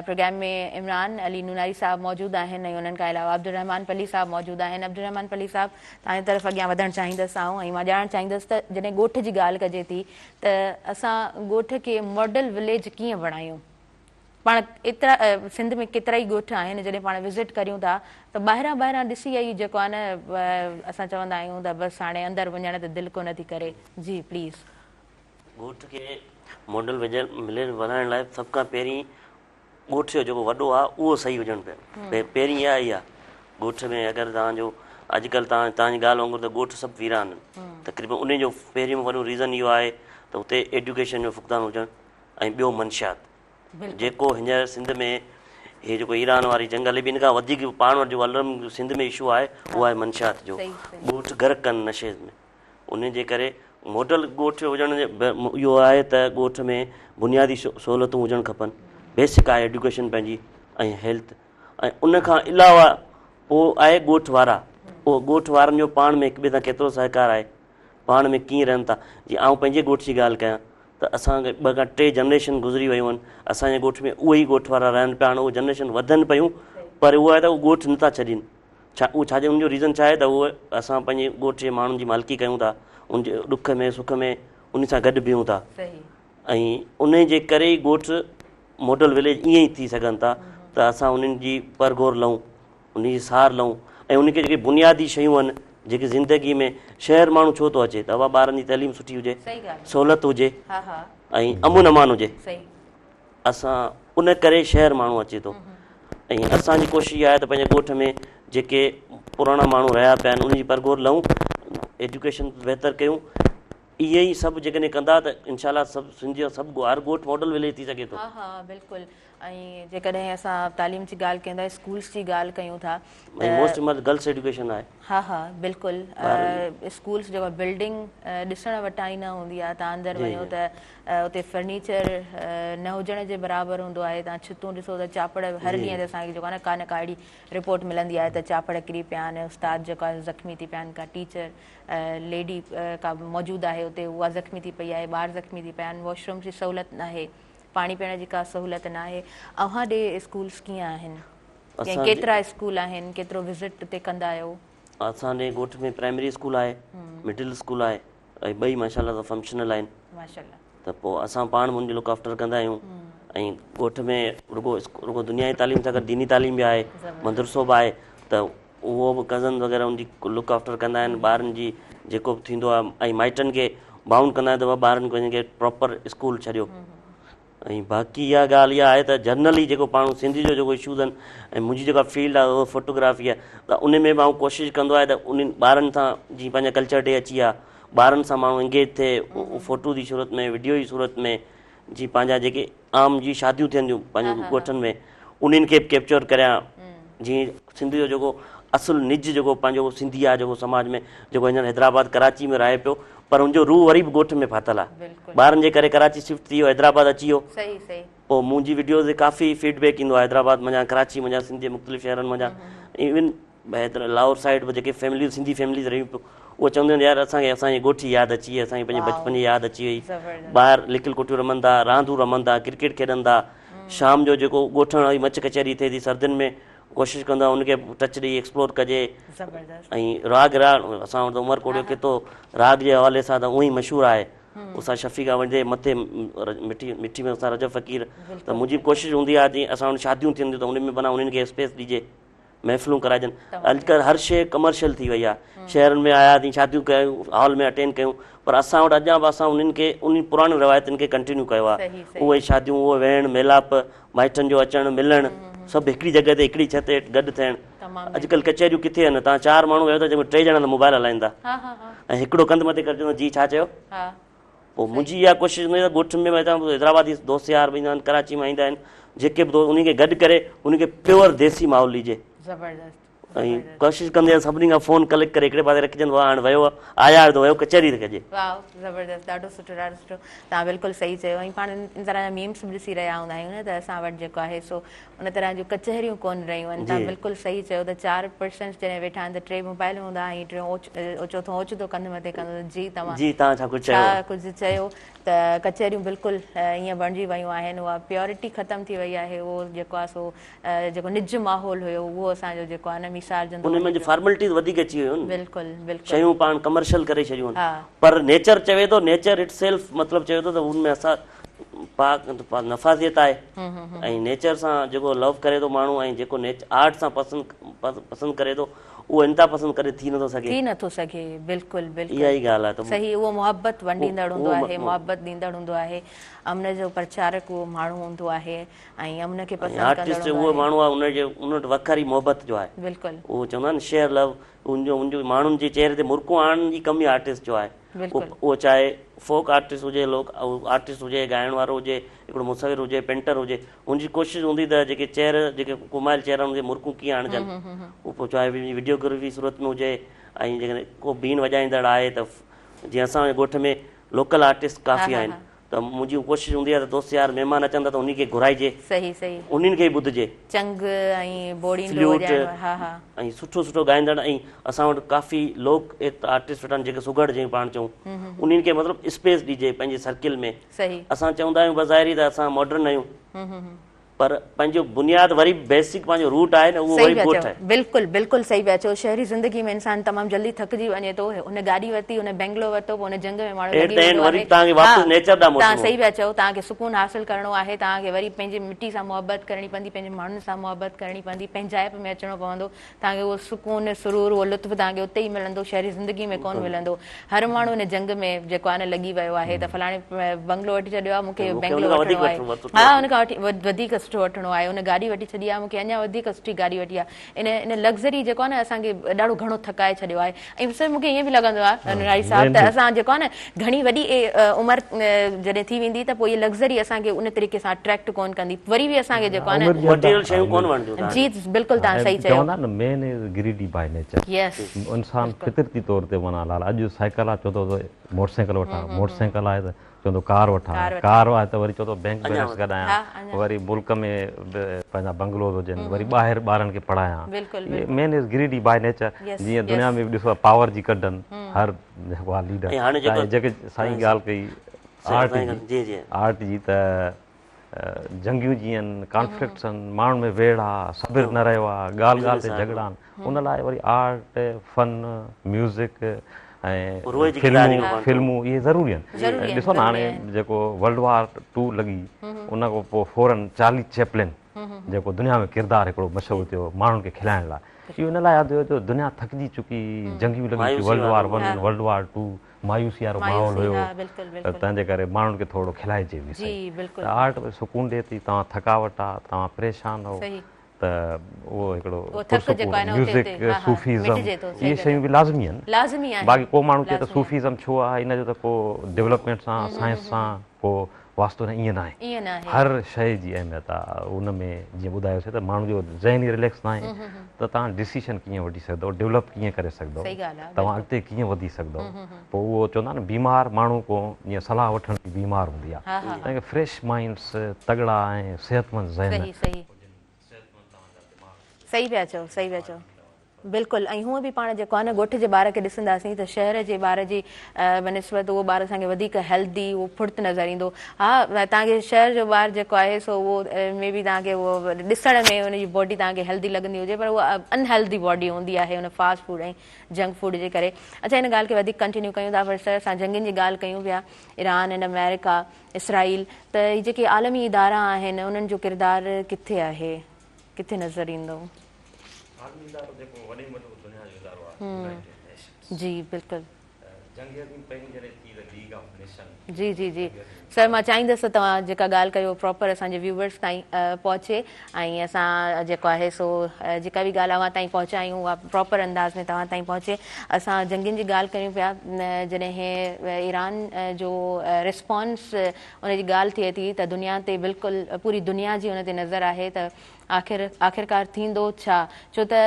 پروگرام ۾ عمران علي نوناري صاحب موجود آهن ۽ انهن کان علاوه عبدالرحمان پلي صاحب موجود آهن عبدالرحمان پلي صاحب توهان جي طرف اڳيان وڌڻ چاهيندس آئون ۽ مان ڄاڻڻ چاهيندس ته جڏهن ڳوٺ جي ڳالهه ڪجي ٿي ته اسان ڳوٺ کي ماڊل وليج ڪيئن بڻايون پاڻ ايترا سنڌ ۾ ڪيترا ئي ڳوٺ آهن جڏهن پاڻ وزٽ ڪريون ٿا ته ٻاهران ٻاهران ڏسي ئي جيڪو آهي نه اسان چوندا آهيون ته بس هاڻي اندر وڃڻ تي دل ڪونه ٿي ڪري جي پليز. ڳوٺ کي ماڊل وليج بنائڻ لاء سڀ کان پهرين ڳوٺ جو جيڪو وڏو آهي اهو صحيح هجڻ پئي پهرين اها ئي آهي ڳوٺ ۾ اگر توهان جو اڄڪلهه توهان توهان جي ڳالهه وانگر ته ڳوٺ سڀ ويران آهن تقريبن ان جو پهريون وڏو ريزن اهو آهي ته اتي ايڊيوڪيشن جو فقدان هجڻ ۽ ٻيو منشيات جيڪو هينئر سنڌ ۾ هي جيڪو ايران واري جنگ هلي پئي ان کان وڌيڪ پاڻ وٽ جيڪو الرم سنڌ ۾ اشو آهي اهو آهي منشيات جو ڳوٺ غرق ڪن نشي ۾ انهي جي ڪري ماڊل ڳوٺ هجڻ اهو آهي ته ڳوٺ ۾ بنيادي سهولتون هجڻ کپن بيسڪ آهي ايڊيوڪيشن پنهنجي ۽ هيلٿ ۽ ان کان علاوه پوء آهي ڳوٺ وارا اهو ڳوٺ وارن جو پاڻ ۾ هڪ ٻئي سان ڪيترو سهڪار آهي پاڻ ۾ ڪيئن رهن ٿا جي آئون پنهنجي ڳوٺ جي ڳالهه ڪيان ته اسان کي ٻه کان ٽي جنريشن گذري ويون آهن اسان جي ڳوٺ ۾ اهي ئي ڳوٺ وارا رهن پيا هاڻي اهي جنريشن وڌن پيون پر اهو آهي ته اهو ڳوٺ نٿا ڇڏين ڇا اهو ڇا جي ان جو ريزن ڇا آهي ته اهو اسان پنهنجي ڳوٺ جي ماڻهن جي مالڪي ڪيون ٿا ان جي ڏک ۾ سک ۾ ان سان گڏ بيهون ٿا ۽ ان جي ڪري ئي ڳوٺ ماڊل وليج ائين ئي ٿي سگهن ٿا ته اسان انهن جي پرگهور لهون ان جي سار لهون ۽ ان کي جيڪي بنيادي شيون آهن جيڪي زندگي ۾ شهر ماڻهو ڇو ٿو اچي ته بابا ٻارن جي تعليم سٺي هجي سهولت هجي ۽ امن امان هجي اسان ان ڪري شهر ماڻهو اچي ٿو ۽ اسان جي ڪوشش اها آهي ته پنهنجي ڳوٺ ۾ جيڪي پراڻا ماڻهو رهيا پيا آهن انهن جي پرگهور لهون ايجوڪيشن بهتر ڪيون اهي ئي سڀ جيڪڏهن ڪندا ته انشاء الله سڀ سنڌ جو سڀ هر ڳوٺ ماڊل وليج ٿي سگهي ٿو. ها ها بلڪل ۽ جيڪڏهن اسان تعليم جي ڳالهه ڪيون ٿا اسڪولس جي ڳالهه ڪيون ٿا ۽ موسٽ امپارٽنٽ گرلس ايجوڪيشن آهي. ها ها بلڪل اسڪولس جيڪا بلڊنگ ڏسڻ وٽان ئي نه هوندي آهي تان اندر وڃو ته اتي فرنيچر نه هجڻ جي برابر هوندو آهي تان ڇتون ڏسو ته چاپڙ هر ڏينهن تي اسان کي جيڪو آهي نه ڪا نه ڪا اهڙي رپورٽ ملندي آهي ته چاپڙ ڪري پيا آهن استاد جيڪو آهي زخمي ٿي پيا آهن ڪا ٽيچر ليڊي ڪا موجود آهي اتي اها زخمي ٿي پئي آهي ٻار زخمي ٿي پيا آهن واش رومز جي سهولت ناهي پاڻي پيئڻ جي ڪا سهولت ناهي اوهان ڏي اسڪولس ڪيئن آهن يا ڪيترا اسڪول آهن ڪيترو وزٽ اتي ڪندا آهيو؟ اسان جي ڳوٺ ۾ پرائمري اسڪول آهي مڊل اسڪول آهي ۽ ٻئي ماشاء الله سان فنڪشنل آهن ماشاء الله ته پوء اسان پاڻ به ان جي لڪ آفٽر ڪندا آهيون ۽ ڳوٺ ۾ رڳو رڳو دنيا جي تعليم سان گڏ ديني تعليم به آهي مدرسو به آهي ته اهو به ڪزنز وغيره ان جي لڪ آفٽر ڪندا آهن ٻارن جي جيڪو به ٿيندو آهي ۽ مائٽن کي بائونڊ ڪندا آهيون ته بابا ٻارن کي پراپر اسڪول ڇڏيو. ۽ باقي اها ڳالهه اها آهي ته جنرلي جيڪو پاڻ سنڌ جو جيڪو اشوز آهن ۽ منهنجي جيڪا فيلڊ آهي اها فوٽوگرافي آهي ته ان ۾ به آئون ڪوشش ڪندو آهيان ته انهن ٻارن سان جيئن پنهنجا ڪلچر ڊي اچي ويا ٻارن سان ماڻهو انگيج ٿئي فوٽو جي صورت ۾ وڊيو جي صورت ۾ جي پنهنجا جيڪي عام جي شاديون ٿين ٿيون پنهنجي ڳوٺن ۾ انهن کي به ڪيپچر ڪريان جيئن سنڌ جو جيڪو اصل نج جيڪو پنهنجو سنڌي آهي جيڪو سماج ۾ جيڪو هينئر حيدرآباد ڪراچي ۾ رهي پيو پر ان جو روح وري به ڳوٺ ۾ ڦاٿل آهي ٻارن جي ڪري ڪراچي شفٽ ٿي ويو حيدرآباد اچي ويو پوء منهنجي وڊيوز تي ڪافي فيڊ بيڪ ايندو آهي حيدرآباد منجهان ڪراچي منجهان سنڌ جي مختلف شهرن منجهان ايون لاهور سائيڊ به جيڪي فيمليز سنڌي فيمليز رهيون پيون اهي چونديون آهن يار اسان کي اسان جي ڳوٺ جي ياد اچي وئي اسان کي پنهنجي بچپن جي ياد اچي وئي ٻاهر لڪل ڪوٺيون رمن ٿا راندون رمن ٿا ڪرڪيٽ کيڏن ٿا شام جو جيڪو ڳوٺن واري مچ ڪچهري ٿئي ٿي سردين ۾ ڪوشش ڪندو آهيان ان کي ٽچ ڏئي ايڪسپلور ڪجي ۽ راڳ را اسان وٽ عمر ڪوٽ جو خطو راڳ جي حوالي سان ته اونئي مشهور آهي استاد شفيع کان وٺي مٿي مٺي مٺي ۾ استاد رجب فقير ته منهنجي ڪوشش هوندي آهي جيئن اسان وٽ شاديون ٿين ٿيون ته ان ۾ معنيٰ انهن کي اسپيس ڏجي محفلون ڪرائجن اڄڪلهه هر شيء ڪمرشل ٿي وئي آهي شهرن ۾ آياسين شاديون ڪيون هال ۾ اٽينڊ ڪيون پر اسان وٽ اڃا به اسان انهن کي انهن پراڻين روايتن کي ڪنٽينيو ڪيو آهي اهي شاديون اهي ويهڻ ميلاپ مائٽن جو اچڻ ملڻ سڀ هڪڙي جڳهه تي هڪڙي ڇت هيٺ گڏ ٿيڻ اڄڪلهه ڪچهريون ڪٿي آهن توهان چار ماڻهو ويهو ٿا جنهن ۾ ٽي ڄڻا ته موبائل هلائين ٿا ۽ هڪڙو ڪنڌ مٿي ڪري چوندو جي ڇا چيو پوء منهنجي اها ڪوشش هوندي آهي ته ڳوٺ ۾ به هتان حيدرآبادي دوست يار به ايندا آهن ڪراچي مان ايندا آهن جيڪي به دوست انهن کي گڏ ڪري انهن کي پيور ديسي ماحول ڏجي زبردست ۽ ڪوشش ڪندي آهيان سڀني کان فون ڪليڪٽ ڪري هڪڙي پاسي رکجندو آهي هاڻ ويو آيا ته ويو ڪچهري ته ڪجي. واهه زبردست ڏاڍو سٺو ڏاڍو سٺو توهان بلڪل صحيح چيو ۽ پاڻ ان طرح جا ميمس به ڏسي رهيا هوندا آهيون نه ته اسان وٽ جيڪو آهي سو ان طرح جون ڪچهريون ڪونه رهيون آهن توهان بلڪل صحيح چيو ته چار پرسنس جڏهن ويٺا آهن ته ٽي موبائل ۾ هوندا ۽ ٽيون چوٿون اوچتو ڪنڌ مٿي ڪندو ته جي توهان جي توهان ڇا ڪجهه چيو ڇا ڪجهه چيو ته ڪچهريون بلڪل ائين بڻجي ويون آهن اها پيورٽي ختم ٿي وئي آهي اهو جيڪو آهي سو جيڪو نج ماحول هيو اهو اسان جو جيڪو آهي نه ميسارجندو ان ۾ فارملٽيز وڌيڪ اچي ويون آهن بلڪل بلڪل شيون پاڻ ڪمرشل ڪري ڇڏيون آهن پر نيچر چوي ٿو نيچر it self مطلب چوي ٿو ته ان ۾ اسان پاڪ نفاذيت آهي ۽ نيچر سان جيڪو لو ڪري ٿو ماڻهو ۽ جيڪو آرٽ سان پسند پسند ڪري ٿو اهو انتها پسند ڪڏهن ٿي نٿو سگهي. ٿي نٿو سگهي بلڪل بلڪل اها ئي ڳالهه آهي ته صحيح اهو محبت ونڊيندڙ هوندو آهي محبت ڏيندڙ هوندو آهي امن جو پرچارڪ اهو ماڻهو هوندو آهي ۽ امن کي پسند ڪندڙ آرٽسٽ اهو ماڻهو آهي ان جي ان وٽ وکر ئي محبت جو آهي بلڪل اهو چوندا آهن شيئر لو ان جو ان جو ماڻهن جي چهري تي مرڪون آڻڻ جي ڪم ئي آرٽسٽ جو آهي اهو چاهي فوڪ آرٽسٽ هجي لوڪ آرٽسٽ هجي ڳائڻ وارو هجي هڪڙو مصور هجي پينٽر هجي ان جي ڪوشش هوندي ته جيڪي چهر جيڪي ڪومايل چهرا آهن ان کي مرڪون ڪيئن آڻجن اهو پوء چاهي وڊيوگرافي صورت ۾ هجي ۽ جيڪڏهن ڪو بين وڄائيندڙ آهي ته جيئن اسان جي ڳوٺ ۾ لوڪل آرٽسٽ ڪافي آهن ته منهنجي ڪوشش هوندي آهي ته دوست يار مهمان اچن ٿا ته انهن کي گهرائجي صحيح صحيح انهن کي ئي ٻڌجي. چنگ ۽ بوڙينڊو وڄائڻ وارا ها ها. ۽ سٺو سٺو ڳائيندڙ ۽ اسان وٽ ڪافي لوڪ آرٽسٽ ويٺا آهن جيڪي سگهڙ جنهن کي پاڻ چئون انهن کي مطلب اسپيس ڏجي پنهنجي سرڪل ۾ صحيح. اسان چوندا آهيون بظاهري ته اسان ماڊرن آهيون پر پنهنجو بنياد وري به بيسڪ پنهنجو روٽ آهي نه اهو صحيح وري پيا به ڳوٺ چئو آهي. بلڪل بلڪل صحيح پيا چئو شهري زندگي ۾ انسان تمام جلدي ٿڪجي وڃي ٿو هن گاڏي ورتي هن بنگلو ورتو پوء هن جهنگ ۾ ماڻهو ايٽ لڳي the and ويندو وري آهي به توهان کي ها واپس نيچر ڏانهن توهان موٽڻو صحيح پيا چئو توهان کي سڪون حاصل ڪرڻو آهي توهان کي وري پنهنجي مٽي سان محبت ڪرڻي پوندي پنهنجي ماڻهن سان محبت ڪرڻي پوندي پنهنجائپ ۾ اچڻو پوندو توهان کي اهو سڪون، سرور، اهو لطف توهان کي اتي ئي ملندو، شهري زندگي ۾ ڪونه ملندو. هر ماڻهو ان جنگ ۾ جيڪو آهي نه لڳي ويو آهي ته فلاڻي بنگلو وٺي ڇڏيو آهي، مون کي اهو بنگلو وٺڻو آهي. ها ان کان وڌيڪ سٺو وٺڻو آهي، ان گاڏي وٺي ڇڏي آهي، مون کي اڃا وڌيڪ سٺي گاڏي وٺي آهي. ان ان لگزري جيڪو آهي نه اسان کي ڏاڍو گهڻو ٿڪائي ڇڏيو آهي. ۽ سر مون کي ائين به لڳندو آهي نوراني صاحب ته اسان جيڪو آهي نه گهڻي وڏي عمر جڏهن ٿي ويندي ته پوء اها لگزري اسان کي ان طريقي سان اٽريڪٽ ڪونه ڪندي وري به اسان کي جيڪو آهي نه مٽيريل شيون ڪونه وڻنديون توهان جي بلڪل توهان صحيح چيو. چوندا آهن نه man is greedy by nature انسان فطرتي طور تي معنيٰ لال اڄ سائيڪل آهي چوندو ته موٽر سائيڪل وٺان موٽر سائيڪل آهي ته چوندو ڪار وٺان، ڪار آهي ته وري چوندو بينڪ بيلنس گڏايان، وري ملڪ ۾ به پنهنجا بنگلوز هجن، وري ٻاهر ٻارن کي پڙهايان. Man is greedy by nature جيئن دنيا ۾ به ڏسو پاور جي ڪڍن هر جيڪو آهي ليڊر جيڪي سائين ڳالهه ڪئي آرٽ جي آرٽ جي ته جنگيون جيئن ڪانفلڪٽس آهن ماڻهن ۾ ويڙهه آ صبر نه رهيو آ ڳالهه ڳالهه تي جهڳڙا آهن ان لاء وري آرٽ فن ميوزڪ ۽ فلمون فلمون اهي ضروري آهن ڏسو نه هاڻي جيڪو ورلڊ وار ٽو لڳي ان کان پوء فورن چارلي چيپلن جيڪو دنيا ۾ ڪردار هڪڙو مشهور ٿيو ماڻهن کي کلائڻ لاء اهو ان لاء آندو ويو جو دنيا ٿڪجي چڪي جنگيون لڳي چڪيون world war one world war two مايوسي وارو ماحول هيو ته تنهن جي ڪري ماڻهن کي ٿورو کلائجي به سهي ته آرٽ وري سڪون ڏئي ٿي توهان ٿڪاوٽ آ توهان پريشان آهو ته اهو هڪڙو پرسڪون ميوزڪ صوفيزم اهي شيون به لازمي آهن باقي ڪو ماڻهو چئي ته صوفيزم ڇو آهي ان جو ته ڪو ڊولپمينٽ سان سائنس سان ڪو واسطو نه ائين ناهي هر شيء جي اهميت آ ان ۾ جيئن ٻڌايوسي ته ماڻهو جو ذهن ئي رليڪس ناهي ته توهان ڊسيشن ڪيئن وٺي سگهندؤ ڊولپ ڪيئن ڪري سگهندؤ توهان اڳتي ڪيئن وڌي سگهندؤ پوء اهو چوندا آهن نه بيمار ماڻهو ڪو جيئن صلاح وٺڻ به بيمار هوندي آ تنهن ڪري فريش مائنڊس تگڙا ۽ صحتمند ذهن صحيح پيا چئو صحيح پيا چئو. بلڪل ۽ هونء به پاڻ جيڪو آهي نه ڳوٺ جي ٻار کي ڏسنداسين ته شهر جي ٻار جي بنسبت اهو ٻار اسان کي وڌيڪ هيلدي اهو ڦڙت نظر ايندو. ها توهان کي شهر جو ٻار جيڪو آهي سو اهو مي بي توهان کي اهو ڏسڻ ۾ ان جي باڊي توهان کي هيلدي لڳندي هجي پر اها ان هيلدي باڊي هوندي آهي ان فاسٽ فوڊ ۽ جنڪ فوڊ جي ڪري. اڇا ان ڳالهه کي وڌيڪ ڪنٽينيو ڪيون ٿا پر سر اسان جنگين جي ڳالهه ڪيون پيا ايران اينڊ آمريڪا اسرائيل ته هي جيڪي عالمي ادارا آهن انهن جو ڪردار ڪٿي آهي ڪٿي نظر ايندو؟ عالمي ادارو جيڪو وڏي ۾ وڏو دنيا جو ادارو آهي يونائيٽيڊ نيشنز. جي بلڪل. جنگ عظيم پهرين جڏهن ٿي ته ليگ آف نيشن. جي جي جي سر مان چاهيندس ته توهان جيڪا ڳالهه ڪيو پراپر اسان جي ويوورس تائين پهچي ۽ اسان جيڪو آهي سو جيڪا به ڳالهه اوهان تائين پهچايون اها پراپر انداز ۾ توهان تائين پهچي اسان جنگين جي ڳالهه ڪريون پيا جڏهن ايران جو رسپانس ان جي ڳالهه ٿئي ٿي ته دنيا تي بلڪل پوري دنيا جي ان تي نظر آهي ته آخر آخرڪار ٿيندو ڇا؟ ڇو ته